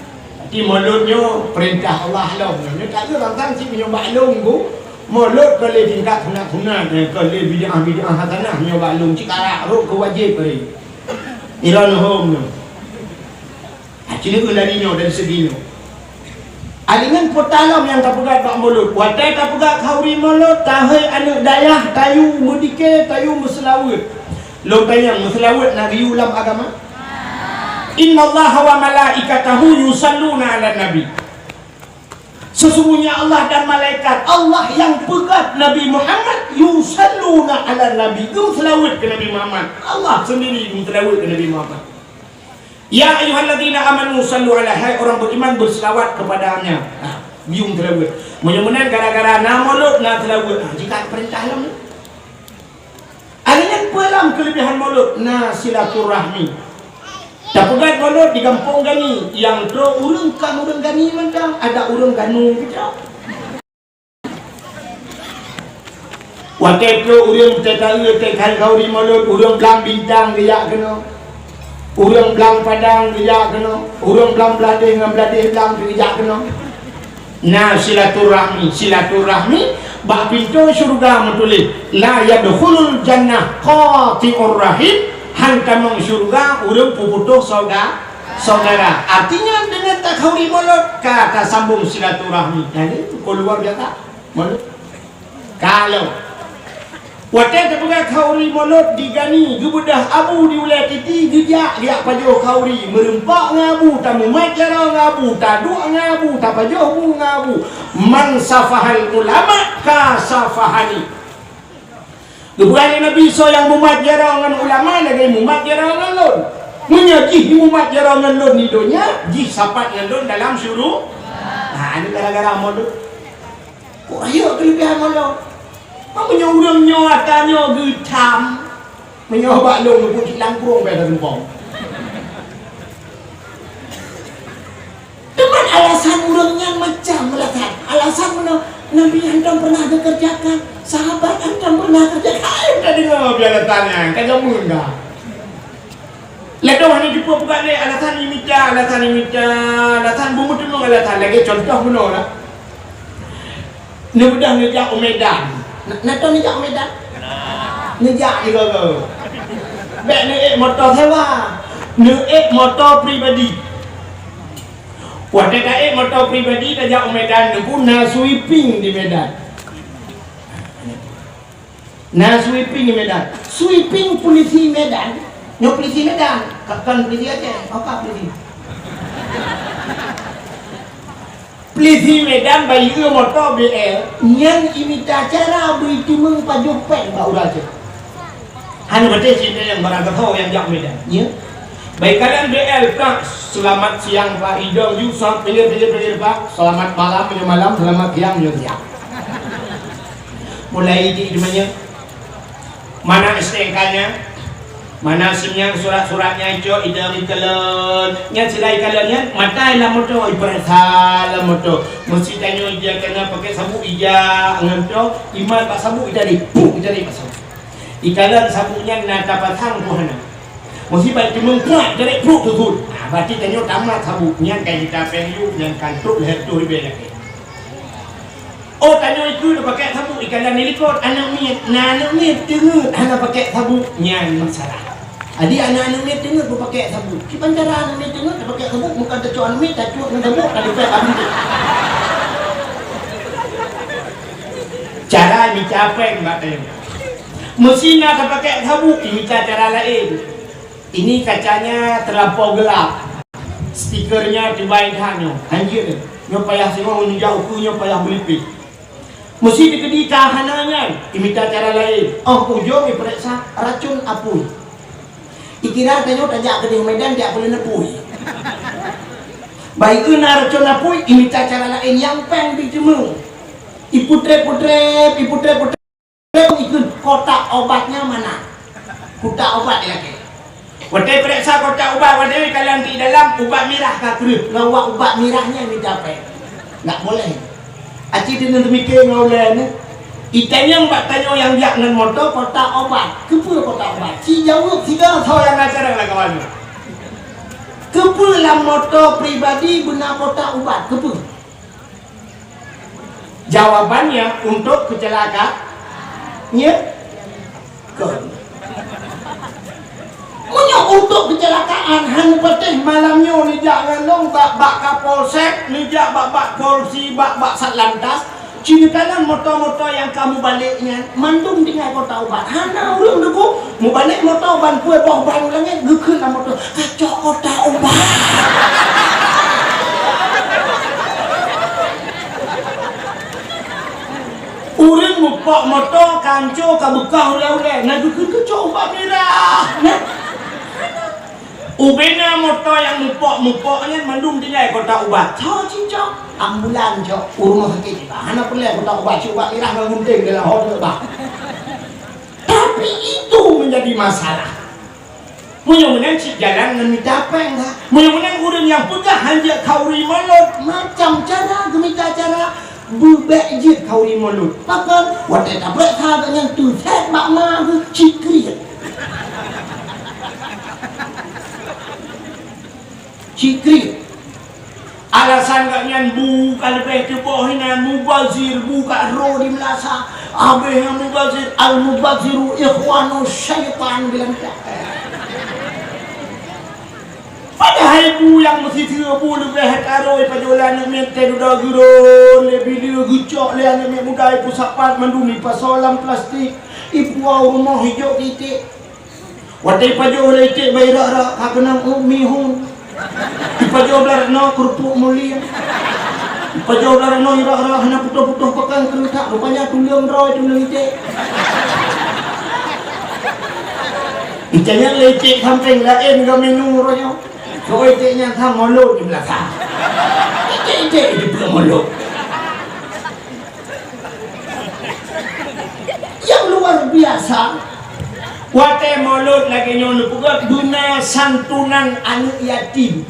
Tapi mulod nyoe peurintah Allah lom. Nyoe tak ada orang sangsi meunyoe bak lôn tu. Mulod ka lé tingkat sunat-sunat, eh, ka lé bid'ah-bid'ah hasanah meunyoe bak lôn cit karak rot keu wajéb tadi. Ilôn hom nyoe. Ha, ci lheueh dari nyoe, dari segi nyoe. Alingan peue lom nyang tapeugah bak mulod. Watée tapeugah khauri mulod, tahôi aneuëk dayah, tayue meudike, tayue meuseulaweuet. Lôn tanyong, meuseulaweuet na geuyue lam agama? "Innallaha wa malaikatahu yusalluna 'alan nabi." Sesungguhnya Allah dan malaikat Allah yang peugöt Nabi Muhammad, yusalluna 'alan nabi, geumeuseulaweuet keu Nabi Muhammad. Allah sendiri geumeuseulaweuet keu Nabi Muhammad. "Ya ayyuhalladzina amanu sallu 'alaihi," hai orang beriman, berselawat kepadanya. Nah, geuyue seulaweuet. Meunyoe meunan gara-gara na mulod, na seulaweuet. Nah, jika peurintah lom. Alingan peue lom keuleubehan mulod, na silaturahmi. Tapeugöt mulod di gampông gani, nyang trok ureuëng kon ureuëng gani mantong, ada ureuëng ganu keudroe. Watée trok ureuëng teuka-eu teuka khauri mulod, ureuëng blang bintang geujak keunoe. Ureuëng blang padang geujak keunoe. Ureuëng blang bladeh ngon bladeh blang geujak keunoe. Na silaturahmi, silaturahmi bak pintoe syeuruga meutuléh, "La yadkhulul jannah qati'ur rahim," hán tamong syeuruga ureuëng peuputôh sauda-, saudara. Artinya deungon takhauri mulod ka tasambong silaturahmi. Jadi, luar biasa. Mulod. Kalau watée tapeugah khauri mulod di gani, geubeudôh abu di ulée titi, geujak, geujak pajoh khauri, meureumpok ngon abu, tamumat jaroe ngon abu, taduek ngon abu, tapajoh bu ngon abu. "Man safahal ulama ka safahani." Geupeugah lé Nabi, "Soe nyang mumat jaroe ngon ulama lagée mumat jaroe ngon lôn. Meunyoe jih mumat jaroe ngon lôn di donya, jih sapat ngon lôn dalam syuru-," Nah, ini gara-gara mulod. Kok rayeuk keuleubehan mulod? Meunyoe ureuëng nyoe ata nyoe geutam, meunyoe bak lôn pun cit langkrueng bèe teumpông. Teuma alasan ureuëng nyan macam alasan. Alasan meunoe, Nabi hantom pernah geukeureujakan, sahabat hantom pernah keureujakan. Hai, ka deungoe pih alasan nyan, ka jameun ka. Ladôm hana jipeubuet lé alasan imita, alasan imita, alasan beumeuteumeung alasan. Lagée contoh meunoe lah. Neubeudôh neujak u Medan. Na, na tô neujak u Medan? Neujak sigoe-goe. Bèk neuék moto sewa. Neuék moto pribadi. Watèe taék moto pribadi tajak u Medan, neupeue na sweeping di Medan. Na sweeping di Medan. Sweeping polisi Medan. Nyoe polisi Medan. Ka, kon polisi Aceh. Apa polisi? Polisi Medan bayeue moto B L, nyan imita cara bri timeung pajoh péng bak ureueng Aceh. Hana patéh cit nyang barang gasoe nyang jak Medan, ya. Baik, kalon B L, Pak, selamat siang, Pak. Idong ju sa pinggir, pinggir, pinggir, Pak. Selamat malam, meunyoe malam, selamat siang, meunyoe siang. Mulai di mana? Mana S T N K-nya? Mana SIM-nya, surat-suratnya, icok, idong ikalon. Nyan sira ikalon nyan, mata lam moto, ipeuriksa lam moto. Meusi tanyoe ija kana pakai sabuk ija ngon to, imat bak sabuk ija di, puh, ija di bak sabuk. Ikalon sabuk nyan na tapasang puh hana. Meusi bak timeung puat, ija di, puh, tutul. Nah, berarti tanyoe tamat sabuk nyan kai kita péng yuk, nyan kantuk lhèe tuh ribèe lakèe. Oh, tanyoe ikeu tapakèk sabuk ikalon di likot, aneuk miet. Na aneuk miet teungeut hana pakèk sabuk, nyan masalah. Jadi aneuk-aneuk miet teungeut beupakèk sabuk. Kiban cara aneuk miet teungeut tapakèk sabuk, bukan tacok aneuk miet, tacok ngon sabuk, tadi pèk abis. Cara mita péng bak tanyoe. Meusi na tapakèk sabuk, imita cara laén. Ini kacanya terlampau gelap. Stikernya teubai that nyoe. Hanjeuet nyoe. Nyoe payah singoh, nyoe jak ukeue, nyoe payah beulipéh. Meusi dikeudi ka hana nyan, imita cara laén. Óh ujong ipeuriksa racun apui. Ikira tanyoe tajak keudeh Medan jak peuleueng apui. Baik na racun apui, imita cara laén nyang péng bri timeung. Iputreb-putreb, iputreb-putreb. Ikheun, kotak obatnya mana? Kotak obat ilakèe. Watèe peuriksa kotak ubat, watèe kalon di dalam, ubat mirah ka kreueh. Ngon ubat mirah nyan mita péng. Ndak boleh. Aci deungon teumikir ngon ulèe nyoe. Itanyong bak tanyoe nyang jak ngon moto kotak obat. Keupeue kotak obat? Ci jaweueb sigoe soe nyang na carông lam kawan nyoe. Keupeue lam moto pribadi beuna kotak ubat? Keupeue? Jawabannya untuk kecelakaan. Nya? Kon. Meunyoe untuk kecelakaan, han patéh malam nyoe neujak ngon lôn bak, bak Kapolsek, neujak bak, bak polisi, bak, bak Satlantas, ci neukalon moto-moto nyang ka mubalek nyan, mandum tinggai kotak ubat. Hana ureueng deungoe, mubalek moto ban pue boh ban u langét, geukheun lam moto, "Kacok kotak ubat." Ureueng mupok moto kanco ka beukah ulèe-ulèe, na geukheun keucok ubat mirah. Nah. Ubena moto nyang mupok-mupok nyan mandum tinggai kotak ubat. Soe cicok? Ambulan cok. U rumoh sakét iba. Hana peureulèe kotak ubat, cok ubat mirah ngon gunting dalam ho teuk bah. Tapi itu menjadi masalah. Meunyoe meunan cit jalan ngon mita péng, ha. Meunyoe meunan ureueng nyang peugah hanjeuet khauri mulod, macam cara geumita cara beubèk jeuet khauri mulod. Pakon? Watèe tapeuriksa gobnyan teusèt bak ma geuh, ci kriet. Ci kriet. Alasan gobnyan bu ka leubeh teuboh inan, mubazir, bu ka ro di meulasa. Abéh nyang mubazir, al-mubaziru ikhwanu syaitan bilang tak. Padahai bu nyang meusiteue bu leubeh taro ipajoh lé aneuk miet teuh dudoe geuron lé bileue geucok lé aneuk miet muda ipeusapat mandum ipasoe lam plastik, ipuwoe u rumoh ijok iték. Watèe ipajoh lé iték bak irak-rak ka keunong u mihun. Ipajoh blah inoe keurupuk mulia. Ipajoh blah inoe irak-rak hana putôh-putôh pakon keureutak, rupanya tuleueng droe tuleueng iték. Itanyong lé iték sampéng laén geuminum uroe nyoe. Soe iték nyan sang mulod di beulakang. Iték-iték di peue mulod. Nyang luar biasa, watèe mulod lagèe nyoe neupeugah beuna santunan aneuk yatim.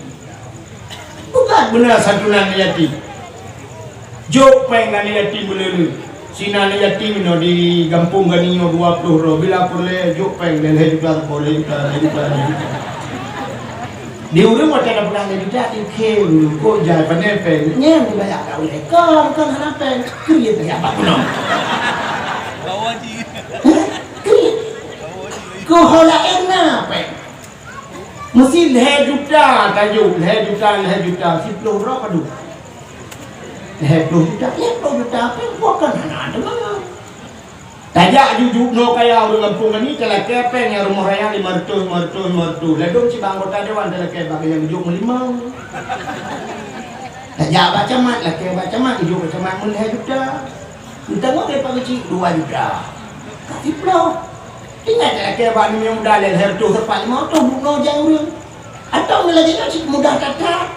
Peugah beuna santunan aneuk yatim. Jok péng aneuk yatim beuleuleue. Sinan aneuk yatim inoe di gampông Gani nyoe dua ploh droe. Bila peureulèe jok péng lhèe juta, lhèe juta, lhèe juta, lhèe juta. Di ureueng watèe na peugah lhèe juta, ikhém dulu, kok jai pané péng. Nyan dibayak ka ulèe. Kon, kon hana péng. Kriet ya bak gunong. Kriet. Keuhai laén na péng. Meusi lhèe juta tajok, lhèe juta, lhèe juta, siploh droe padum. Lhèe ploh juta, lhèe ploh juta péng, bukan hana deungon. Tajak jujuk noe kaya ureueng gampông Gani, talakèe péng nyang rumoh raya lima reutôh, lima reutôh, lima reutôh. Ladôm cit bak anggota dewan talakèe bak nyang jok meulimong. Tajak bak camat, lakée bak camat, ijok bak camat meulhée juta. Meutanggong lé Pak Keuchik dua juta. Ka siplôh. Tinggai talakée bak aneuk muda lé lhée reutôh teumpat limong reutôh bunoe jak ureuëng. Atawa meulagée nyoe cit mudah that-that.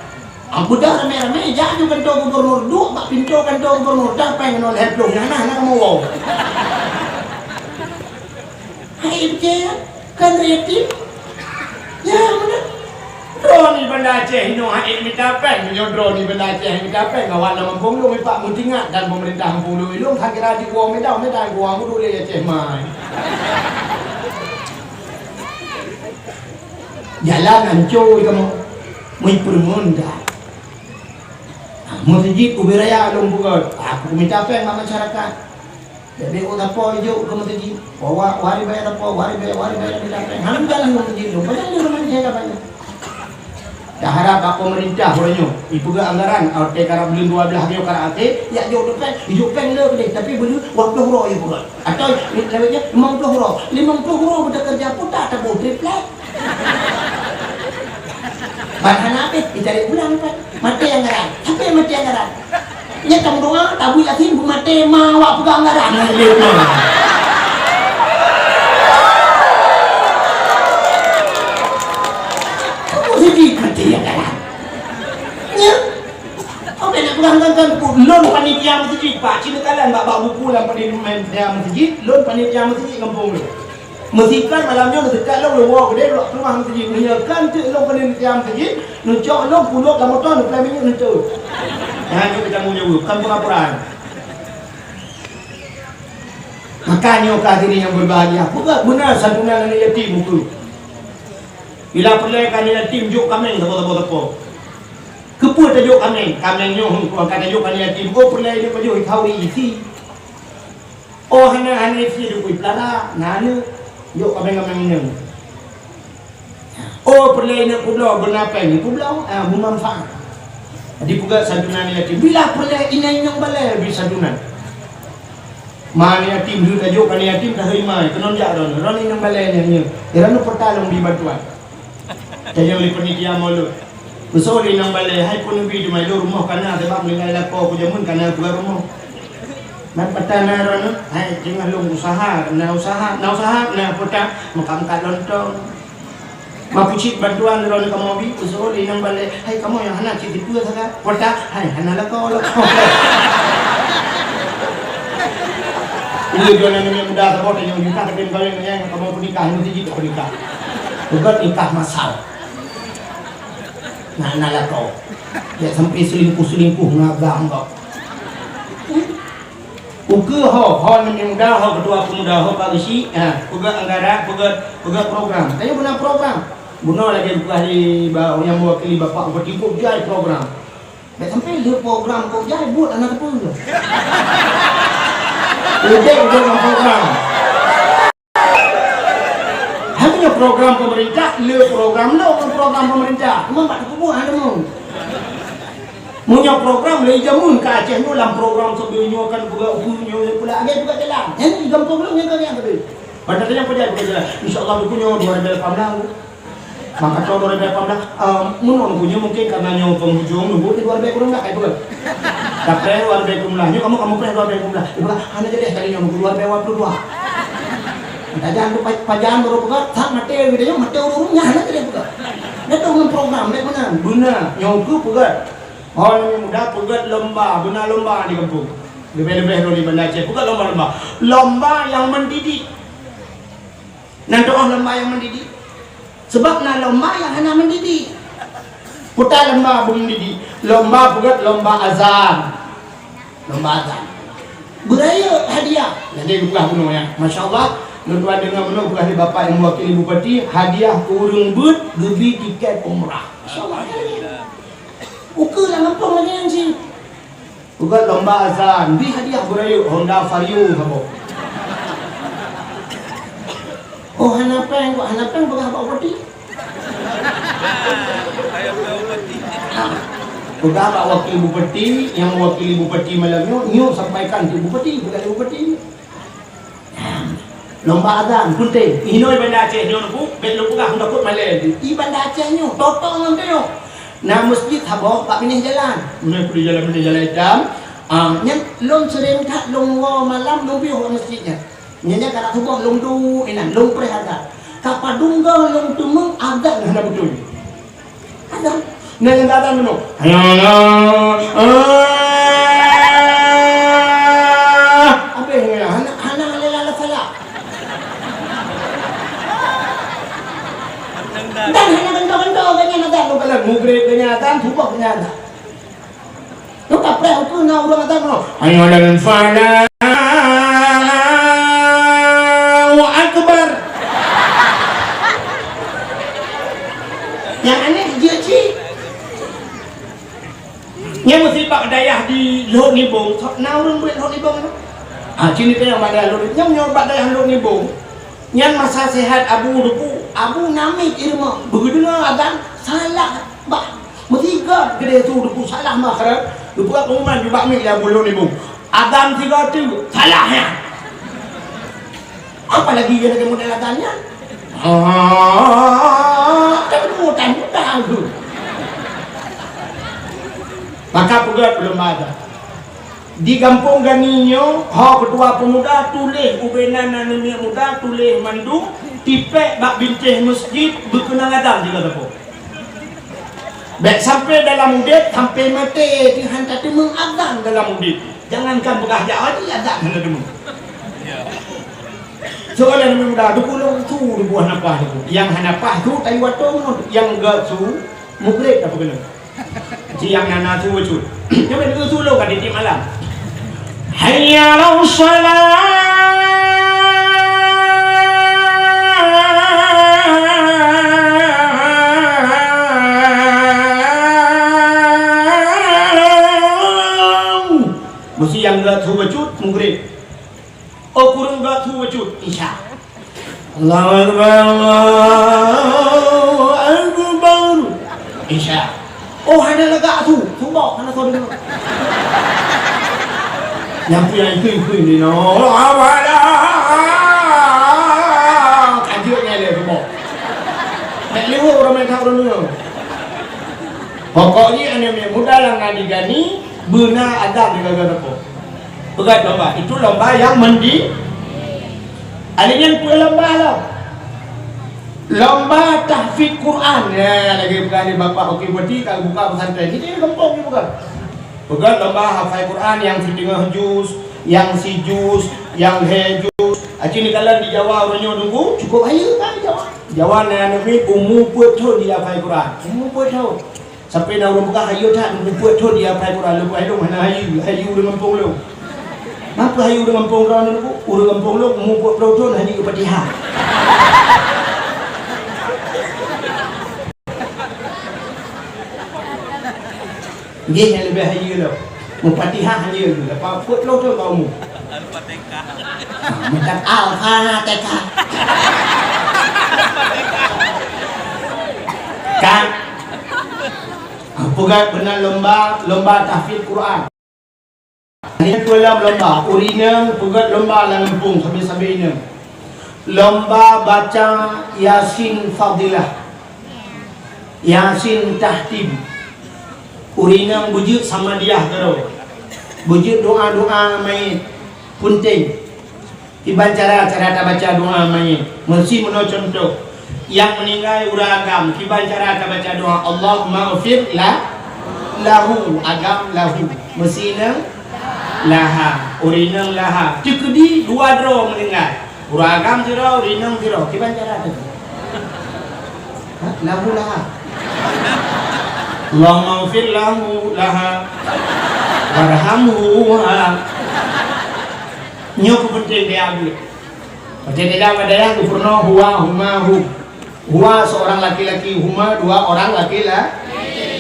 Ameudah ramé-ramé jak ju kantô gubernur, duek bak pintoe kantô gubernur, tapéng keunoe lhée plôh nyan nah, na kamoe woe. Hai, beutôi, kan yatim? Ya, beutôi. Droeneuh Banda Aceh inoe hana mita péng, meunyoe droeneuh Banda Aceh hana mita péng, awak lam gampông lôn ipak meutingat dan peumeurintah gampông lôn ilôn ka kira jiwoe meda-meda gua mudu lé Aceh mai. Jalan ancô kamoe, meuipeureumeun dah. Meuseujid ubé raya lôn peugah, aku mita péng bak masyarakat. Jadi, oh, tapo ijok keu meuseujid. Wah, wah, wari bayar tapo, wari bayar, wari bayar, bila bayar. Hana jalan keu meuseujid tu. Padahal dia memang saya dah bayar. Dah harap bak pemerintah uroe nyoe, ipeugah anggaran, oke, karab buleuen dua belas nyoe karab akhé, yak jok tu péng, ijok péng le deh, tapi buleuen dua puluh uroe ipeugah. Atau, ni, lewat je, lima puluh uroe. Lima puluh uroe bekerja pun tak tebus triplek. Ban hana habéh, dicari pulang, Pak. Maté anggaran. Siapa yang maté anggaran? Nyan tam doa, tabu Yasin, beumaté ma awak peugah anggaran. Kamu sedih maté anggaran. Ya. Oke, nak peugah anggaran, lôn panitia masjid, Pak. Cina kalan bak, bak buku lam panitia masjid, lôn panitia masjid gampông lôn. Meusikan malam nyoe neusekat lôn, lôn woe keudeh lôn keuluwa meuseujid. Meunyoe kan teuk lôn keuneuk neusiam meuseujid, neucok lôn pulok lam moto, neupeulai minyeuk neucok. Nyan nyoe geutanggong jaweueb, kon peungaporan. Maka nyoe ka hadirin nyang berbahagia, peugah beuna santunan aneuk yatim ukeue. Bila peureulèe keu aneuk yatim jok kaméng saboh-saboh sapo. Keupeue tajok kaméng? Kaméng nyoe hông ka tajok keu aneuk yatim, oh peureulèe inong pajoh ikhauri isi. Oh, hana, hana isi dukui pelara, na aneuk, jok kaméng-kaméng inong. Oh, peureulèe inong peubloe, beuna péng peubloe, ah, beumanfaat. Jadi peugah santunan yatim. Bila peureulèe inong-inong balèe bri santunan. Ma aneuk yatim, deuh tajok aneuk yatim, tahôi ma, keunoe jak droeneuh, droeneuh inong balèe nyan nyoe. Droeneuh peue ta lôn bri bantuan. Tanyong lé panitia mulod. Beusoe lé inong balèe, hai peue neubi teuma lôn rumoh ka na, sabab meuninggai lakoe ku jameun ka na peugah rumoh. Ban peue ta na droeneuh, hai teungoh lôn usaha, na usaha, na usaha, na peue ta, meukat-meukat lontong. Ma peue cit bantuan droeneuh kamoe bi, beusoe lé inong balèe, hai kamoe nyang hana cit sipeue sagai, peue ta, hai hana lakoe, lakoe. Iya, droeneuh aneuk muda saboh tanyong juta, tapi meukawén nyan kamoe peunikah, meusti jih peunikah. Ubat nikah masal. Nah, na lakoe. Ya, sampai selingkuh-selingkuh ngaga anggap. Ukeue ho, ho aneuk muda, ho ketua pemuda, ho Pak Geuchik, ha, peugah anggaran, peugah, peugah program. Tanyoe beuna program. Bunoe lagèe peugah lé ba-, nyang meuwakili Bapak Bupati, kok jai program. Bèk sampai lheueh program kok jai, buet hana teupeue. Udép-udép ngon program. Hanya program pemerintah, le program lo ngon program pemerintah. Cuma bak teupeubuet hana teumu. Meunyoe program le jameun ka Aceh nyoe lam program sabe nyoe kan peugah ukeue nyoe pula agak juga jalan. Nyan di gampông lo nyan kan nyan sabe. Pada tanya peujai bukan jalan. Insya Allah buku nyoe dua ribu delapan belas. Maka tahun dua ribu delapan belas, eh, menurut buku nyoe mungkin karena nyoe penghujung nunggu di dua ribu delapan belas, eh, bukan. Tapi dua ribu delapan belas nyoe kamu, kamu preh dua ribu delapan belas. Ibarat hana jadi kali nyoe nunggu dua ribu dua puluh dua. Tajang tu pa-, pajan baru peugah, tak mati gitu ya, mati urung-urung nyan hana jadi peugah. Dia tu ngon program, dia mana? Beuna, nyoe ukeue peugah. Oh, ni muda peugah lomba, beuna lomba di kampung. Lebih-lebih dulu di Banda Aceh, peugah lomba-lomba. Lomba yang mendidik. Nan teu'oh lomba nyang mendidik. Sebab na lomba nyang hana mendidik. Peue ta lomba beu mendidik. Lomba peugöt lomba azan. Lomba azan. Beurayeuk hadiah. Jadi geupeugah bunoe nyan. Masya Allah, lôn tuan deungoe bunoe peugah lé bapak nyang meuwakili bupati, hadiah keu ureueng beuet geubri tiket umrah. Masya Allah. Ukeue lam gampông lagèe nyan cit. Peugöt lomba azan, bri hadiah beurayeuk Honda Vario saboh. Oh, hana péng, kok hana péng peugah bak bupati. Ha. Peugah bak wakil bupati, nyang meuwakili bupati malam nyoe, nyoe sampaikan keu bupati, peugah lé bupati. Lomba azan, peunteng. Inoe Banda Aceh nyoe, Bu, bèk lôn peugah, takot malèe. Di Banda Aceh nyoe, toto ngon tanyoe. Na meuseujid saboh bak binéh jalan. Binéh peuti jalan, binéh jalan itam. Ah, nyan lôn seuréng that lôn woe malam lôn piôh bak meuseujid nyan. Nyan, nyan karab suboh lôn duek inan, lôn preh azan. Ka padum goe lôn teumeung azan hana beutôi. Azan. Nyan nyang azan bunoe. Hayya 'alas shalah. Habéh nyan, hana, hana hayya 'alas shalah. Dan hana gantoe-gantoe gobnyan azan, bukan maghrib gobnyan azan, suboh gobnyan azan. Nyoe ka preh ukeue na ureueng azan nyoe. Hayya 'alas shalah. Allahu akbar. Nyang aneh jeuet cit. Nyan meusipak dayah di Lhok Nibong, na ureueng beuet Lhok Nibong tu? Ah, cit nitanyong bak dayah Lhok Nibong. Nyan nyoe bak dayah Lhok Nibong. Nyan masa sehat Abu Duku, Abu namiet i rumoh, beugeudeungoe azan, salah bah. Meusigoe keudeh su Duku salah makhraj, Duku pengumuman jubak miet lé Abu Lhok Nibong. Azan sigoe teuk, salah nyan. Apalagi nyan lagèe model azan nyan. Ha, kan mudah-mudah tu. Maka peugah peulomba azan. Di gampông Gani nyoe, ho keutua peumuda tuléh ubé nan aneuk miet muda tuléh mandum, tipèk bak bintéh meuseujid beukeunong azan di gampông. Bèk sampai dalam udép, sampai maté pih han tateumeung azan dalam udép. Jangankan peugah jak haji, azan hana teumeung. Soalan aneuk miet muda, dukung lôn su dibuah hana paih tu. Nyang hana paih tu tayue atô ngon nyang geusu mugreb tapeukeunong. Ci nyang na, na su bacut. Nyoe ban su lôn ka tiep malam. Hayya 'alas shalah. Meusi nyang geusu bacut mugreb. Oh, kureueng geusu bacut isya. Allahu Akbar, Allahu Akbar. Isya. Oh, hana lagak su, suboh hana soe deungoe. Nyang peue nyang ikheun-ikheun di noe, Allahu Akbar. Ka jeuet nyan lé suboh. Bèk lewat ureueng meukat ureueng deungoe. Pokok jih aneuk miet muda nyang na di Gani, beuna azan di gaga teuko. Peugah lomba, itu lomba nyang mendi. Akhirnya peue lomba lom? Lomba tahfiz Quran. Ya, lagèe peugah lé Bapak Oke Boti ka buka pesantren. Jadi gampông juga. Peugah lomba hafai Quran nyang siteungoh juz, nyang sijuz, nyang lhèe juz. Aci neukalon di Jawa uroe nyoe nunggu cukup hayeue kan Jawa. Jawa na aneuk miet umu peuet thon di hafai Quran. Umu peuet thon. Sampai na ureueng peugah hayeue that, umu peuet thon di hafai Quran, leupah lôn hana hayeue, hayeue ureueng gampông lôn. Mapa hayeue ureueng gampông droeneuh, ureueng gampông lôn umu peuet ploh thon hana hayeue Fatihah. Nggih, nyang leubeh hayeue lom. Meufatihah hayeue, leupah peuet ploh thon ka umu. Ah, meukat Al-Fatihah. Kan? Ah, peugah beuna lomba, lomba tahfiz Quran. Nyan peue lom lomba, ureueng inong peugah lomba lam gampông sabe-sabe inong. Lomba baca Yasin Fadilah. Yasin Tahtim. Ureueng inong beujeuet Samadiyah keudroe. Beujeuet doa-doa manyét. Peunteng. Kiban cara, cara tabaca doa manyét. Meusi meunoe cuntoh. Nyang meuninggai ureueng agam, kiban cara tabaca doa, Allahummaghfir la-, lahu, agam lahu. Meusi inong laha, ureueng inong laha. Teukeudi dua droe meuninggai. Ureueng agam sidroe, ureueng inong sidroe. Kiban cara teuh? Ha? Lahu laha. Allahummaghfir lahu laha. Warhamhu ha. Nyoe keuh peunteng daya buet. Peunteng daya buet daya geupeureunoe huwa, huma, hum. Huwa seorang laki-laki, huma dua orang laki-la-,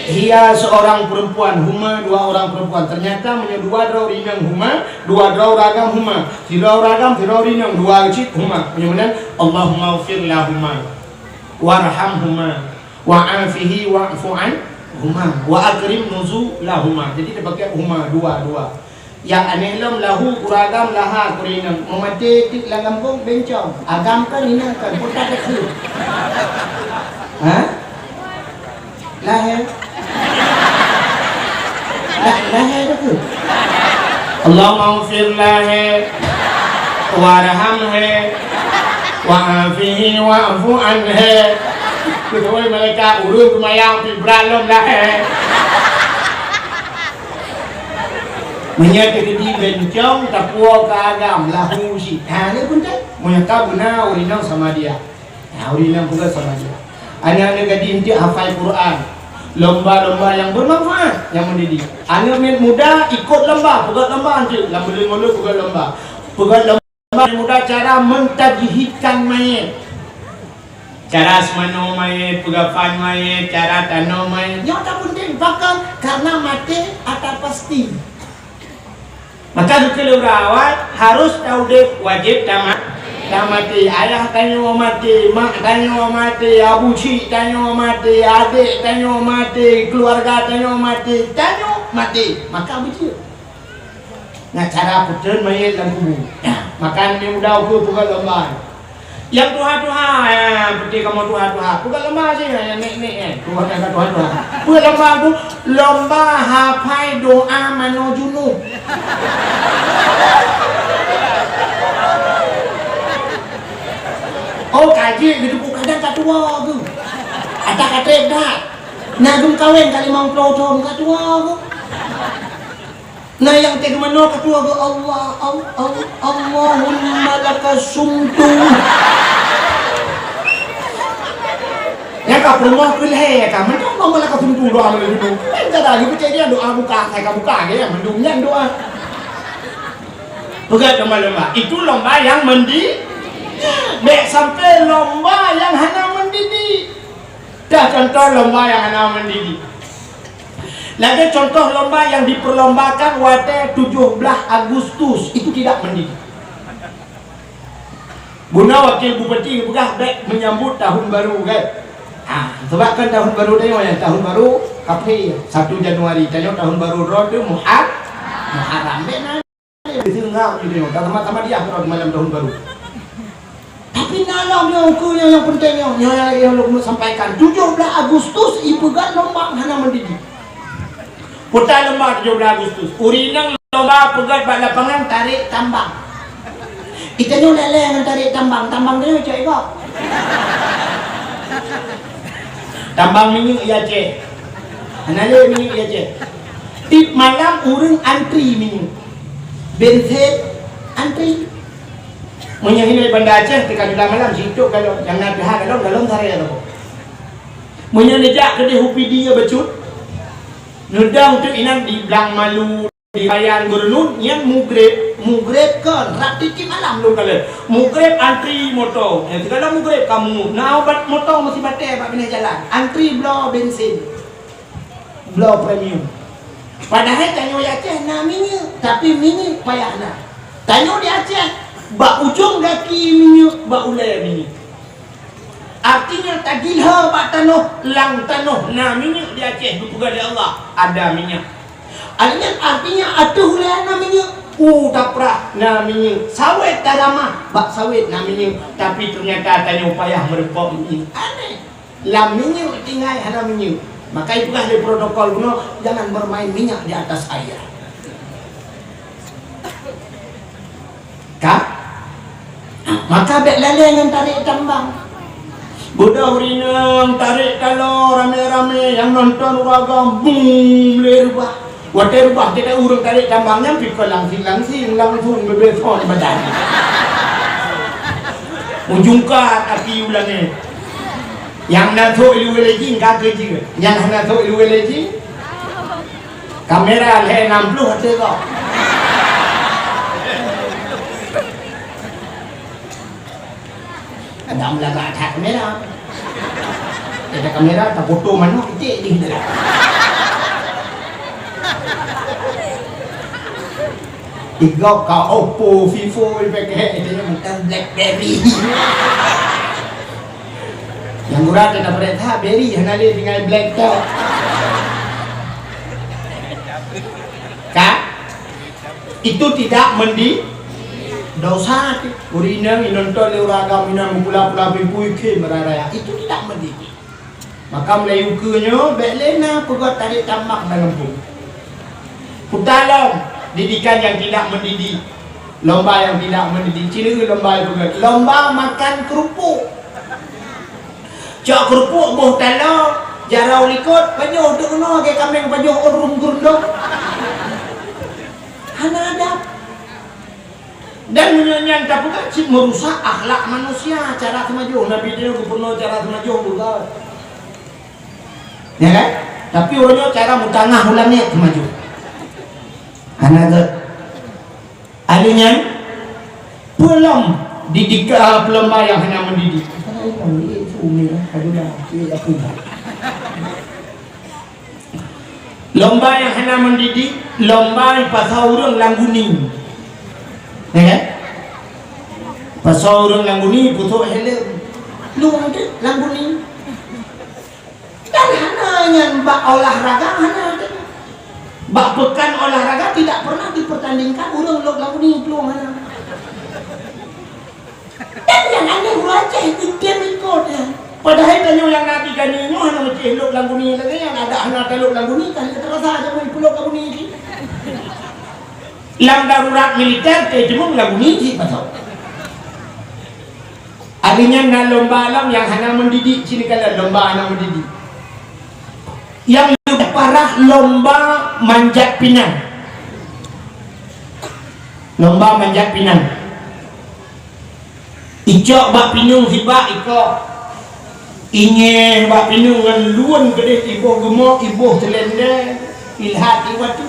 hiya seorang perempuan, huma dua orang perempuan. Ternyata meunyoe dua droe ureueng inong huma, dua droe ureueng agam huma, sidroe ureueng agam, sidroe ureueng inong, dua cit huma. Meunyoe meunan, Allahummaghfir lahuma, warhamhuma, wa'afihi wa'fu anhuma, wa akrim nuzulahuma. Jadi dipakai huma dua, dua. Nyang aneh lom lahu, ureueng agam, laha, ureueng inong. Meumaté teuk lam gampông, bencong. Agam kan, inong kan, putat deuk. Ha? Lahé. Allahummaghfir lahu warhamhu wa'afihi wa'fu anhu. Keutuai malaikat ureueng seumayang pih brat lom lahé. Meunyoe teukeudi bencong tapuwoe keu agam lahu cit. Ha, lé pun cit. Meunyoe ka beuna ureueng inong sama dia. Nah, ureueng inong peugah sama dia. Aneuk-aneuk gadih enteuk hafai Quran. Lomba-lomba nyang bermanfaat, nyang mendidik. Aneuk miet muda ikot lomba, peugah lomba enteuk. Lam buleuen Maulud peugah lomba. Peugah lomba miet muda cara mentajhidkan mayét. Cara seumanoe mayét, peugafan mayét, cara tanoh mayét. Nyoe ka penting, pakon? Karena maté ata pasti. Maka geukheun lé ureueng awai harus taudép wajéb tama-, tamaté. Ayah tanyoe maté, mak tanyoe maté, abu chik tanyoe maté, adék tanyoe maté, keuluwarga tanyoe maté, tanyoe maté. Maka beujeuet. Nyan cara peutreun mayét lam kubu. Maka aneuk muda ukeue peugah lomba. Nyang tuha-tuha, ya, peuti kamoe tuha-tuha. Peugah lomba cit, ya, nek-nek, eh. Tuha, nyang tuha-tuha. Peugah lomba tu, lomba hafai doa manoe junub. Oh, ka jeuet geuteupeue kadang ka tuwoe geuh. Ata ka trép that. Na geumeukawen ka limong ploh thon ka tuwoe geuh. Na nyang teuh meunoe ka tuwoe geuh Allah, Al-, Al-, Allahumma laka sumtu. Nyang ka peurumoh keu lhèe ka meunoe, Allahumma laka sumtu doa meunyoe. Kan kada lagi peucaya dia doa buka, saya ka buka dia mandum nyan doa. Peugah lomba-lomba. Itu lomba yang mendi-, bèk sampai lomba yang hana mendidik. Dah contoh lomba yang hana mendidik. Lagèe contoh lomba yang diperlombakan watèe tujoh belas Agustus, itu tidak mendidik. Bunoe wakil bupati geupeugah bèk menyambut tahun baru, kan? Ah, sebab kan tahun baru tanyoe, ya, tahun baru Kafé, satu Januari, tanyoe tahun baru droe tu Muhar-, Muharram. Bèk na. Seungab gitu, tak sama-sama dia kalau malam tahun baru. Tapi na lom nyoe ukeue nyoe nyang penting nyoe, nyoe nyang lagèe nyang lôn sampaikan. Tujoh belas Agustus ipeugah lomba hana mendidik. Peue lomba tujoh belas Agustus. Ureueng inong lomba peugah bak lapangan tarek tambang. Itanyoe lé-lé ngon tarek tambang, tambang nyoe cok ego. Tambang minyeuk di Aceh. Hana lé minyeuk di Aceh. Tiep malam ureueng antri minyeuk. Bensin antri. Meunyoe hinoe Banda Aceh, teuka dua malam, sitok galon. Nyang na pihak galon, galon saré galon. Meunyoe neujak keudeh U P D ya bacut, neudong teuk inan di Blang Malu, di Bayan Gurunun, nyan mugreb, mugreb kon, rab tiep malam lom kala. Mugreb antri moto. Nyang sigohlom mugreb kamoe, na obat moto meusibatèe bak binéh jalan. Antri bloe bensin. Bloe premium. Padahai tanyoe di Aceh na minyeuk, tapi minyeuk payah na. Tanyoe di Aceh, bak ujong gaki minyeuk, bak ulèe minyeuk. Artinya, tagilhô bak tanoh, lam tanoh na minyeuk di Aceh, geupeugah lé Allah, ada minyak. Artinya, artinya, ateueh ulèe na minyeuk, u taprah na minyeuk, sawét taramah, bak sawét na minyeuk, tapi ternyata tanyoe payah meureupok minyeuk. Aneh. Lam minyeuk tinggai hana minyeuk. Maka ipeugah lé protokol bunoe, jangan bermain minyak di atas air. Ka? Maka bèk lalè ngon tarek tambang. Beudôh ureueng inong tarek taloe ramé-ramé, nyang nonton ureueng agam, bum, lé reubah. Watèe reubah, teuka ureueng tarek tambang nyan pih kon langsing-langsing, langsung beubeusôn badan. Ujong ka kaki u langèt. Nyang na sôk ilu lé jih ka keu jeuet. Nyang hana sôk ilu lé jih, kamera lhèe nam ploh ateueh gob. Kadang meulaga that kamera. Ada kamera, tafoto manok, iték jih dah. Igob ka Oppo, Vivo, ipakék, itu yang macam BlackBerry. Nyang gura teuka peurintah, Berry, hana lé tinggai Black tok. Ka? Itu tidak mendi-, dosa tu. Ureueng inong inonton lé ureueng agam inan meupula-pula pimpui khem raya-raya. Itu tidak mendidik. Maka meulayeue ukeue nyoe bèk lé na peugah tarek tambang lam gampông. Kuta lom, Didikan nyang tidak mendidik. Lomba nyang tidak mendidik. Ciri lomba nyang bukan. Lomba makan kerupuk. Cok kerupuk boh taloe, jaroe likot, pajoh teuk keunoe lagèe kaméng pajoh ureueng geurundong. Hana adab. Dan meunyoe nyan tapeugah cit meurusak akhlak manusia, cara seumajoh. Nabi Dayud geupeurunoe cara seumajoh, bukan. Ya kan? Tapi uroe nyoe cara meutangah u langèt seumajoh. Hana gèt. Ahli nyan, peue lom didik, ah, peulomba nyang hana mendidik. Lomba nyang hana mendidik, lomba ipasoe ureueng lam guni. Ya kan? Pasoe ureueng lam guni, putôh helm. Lu ada lam guni. Dan hana nyan bak olahraga, hana ada. Bak pekan olahraga tidak pernah dipertandingkan ureueng lok lam guni, peluang hana. Dan nyang aneh ureueng Aceh geutém ikot nyan. Padahai tanyoe nyang na di gani nyoe hana meucéh lok lam guni lagèe nyan, adak hana talok lam guni, kan ka teurasa aja meupeulok lam guni cit. Lam darurat militer, teuh cuma lam guni cit pasoe. Ari nyan na lomba lom nyang hana mendidik, cit kalon lomba hana mendidik. Nyang leubeh parah lomba manjat pinang. Lomba manjat pinang. Icok bak pineung sibak ikok. Inyéh bak pineung ngon lôn keudeh, iboh geumoe, iboh seulendé, ilhat iwat tu.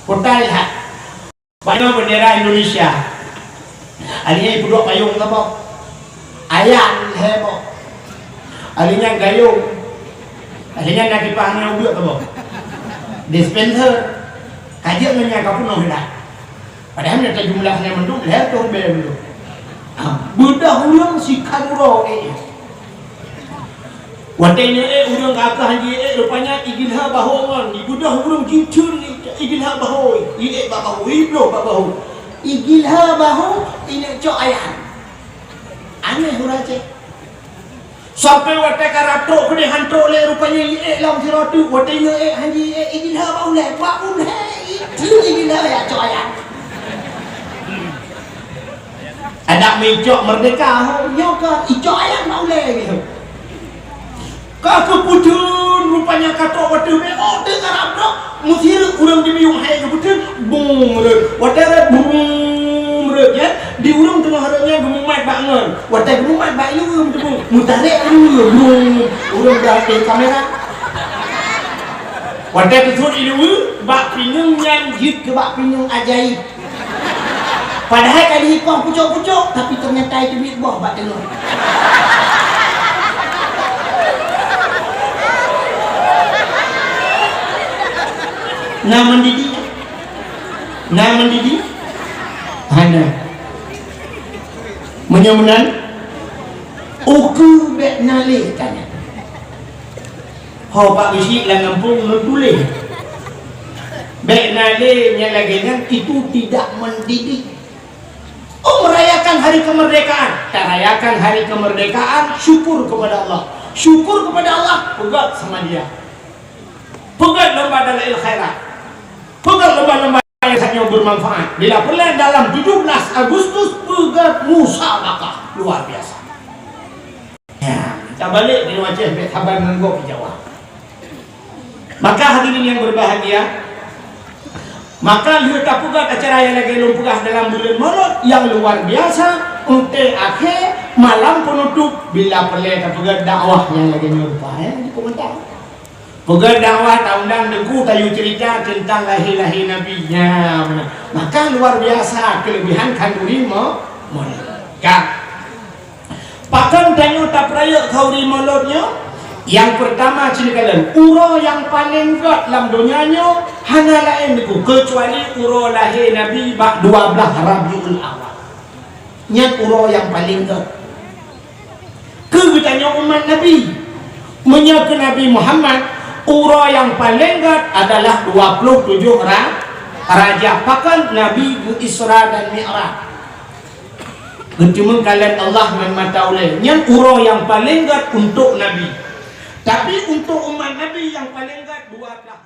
Kota ilhat. Bak nyoe bendera Indonesia. Ahli nyan ipeuduek payong saboh. Ayan lhèe boh. Ahli nyan gayông. Ahli nyan na kipah ngon ubeut saboh. Dispenser. Ka jeuet ngon nyan ka peunoh dah. Padahai meunyoe tajumlah nyan mandum, lhèe reutôh ribèe mandum. Ha, beudoh ureueng sikhan uroe, eh. Watèe nyoe ék ureueng ka keuh han jiék, rupanya igilah bahô ngon, ibeudoh ureueng jitheun igilah bahô, iék bak bahô, ibloh bak bahô. Igilah bahô, ineuk cok ayan. Aneh ureueng Aceh. Sampai watèe karab trok keudeh han trok lé, rupanya iék lom sidroe teuk, watèe nyoe ék han jiék, igilah bak ulèe, bak ulèe, itheun igilah ya cok ayan. Adak meuicok merdeka, ho, nyoe ka icok ayan bak ulèe nyoe. Ka keupeutheun rupanya ka trok watèe beu, oh, teukarab trok, meusireuk ureueng di biyueng hai keupeutheun, bum, rhot. Watèe rhot, bum, rhot, ya. Di ureueng teungoh rhot nyan geumumat bak ngon. Watèe geumumat bak ileue, meuteumèe, meutarek ileue, bum, ureueng dah ada kamera. Watèe teusut ileue, bak pineung nyan jeuet keu bak pineung ajaib. Padahai ka diipoh pucok-pucok, tapi teunyata iteubiet boh bak teungoh. Na mendidik? Na mendidik? Hana. Meunyoe meunan, ukeue bèk na lé tanyoe. Ho bak beusiek lam gampông lôn tuléh. Bèk na lé nyang lagèe nyan, itu tidak mendidik. Oh, merayakan hari kemerdekaan. Tarayakan hari kemerdekaan, syukur kepada Allah. Syukur kepada Allah, peugöt samadiyah. Peugöt lomba dalail khairat. Peugöt lomba-lomba nyang tanyoe bermanfaat. Bila peureulèe dalam tujuh belas Agustus, peugöt musabaqah. Luar biasa. Ya, tabalek di Aceh, bèk saban ngon gob di Jawa. Maka hadirin yang berbahagia, maka lheueh tapeugöt acara nyang lagèe lôn peugah dalam buleuen Molot nyang luar biasa, untèe akhé malam penutup bila peureulèe tapeugöt dakwah nyang lagèe nyoe rupa, eh, di komentar. Peugöt dakwah, taundang deungon tayue cerita teuntang lahé-lahé Nabi. Nyan meunan. Maka luar biasa keulebihan khanduri mo-, Molot. Ka. Pakon tanyoe tapeurayeuk khanduri Molot nyoe? Nyang peurtama, cit kalon, uroe nyang paleng göt lam donya nyoe hana laén teungku keucuali uroe lahé Nabi bak dua blaih Rabiul Awal. Nyan uroe nyang paleng göt. Keu geutanyoe umat Nabi, meunyoe keu Nabi Muhammad, uroe nyang paleng göt adalah dua ploh tujoh Ra-, Rajab. Pakon Nabi geu-Isra dan Mi'raj. Geuteumeung kalon Allah ngon mata ulèe. Nyan uroe nyang paleng göt untuk Nabi. Tapi untuk umat Nabi nyang paleng göt dua blaih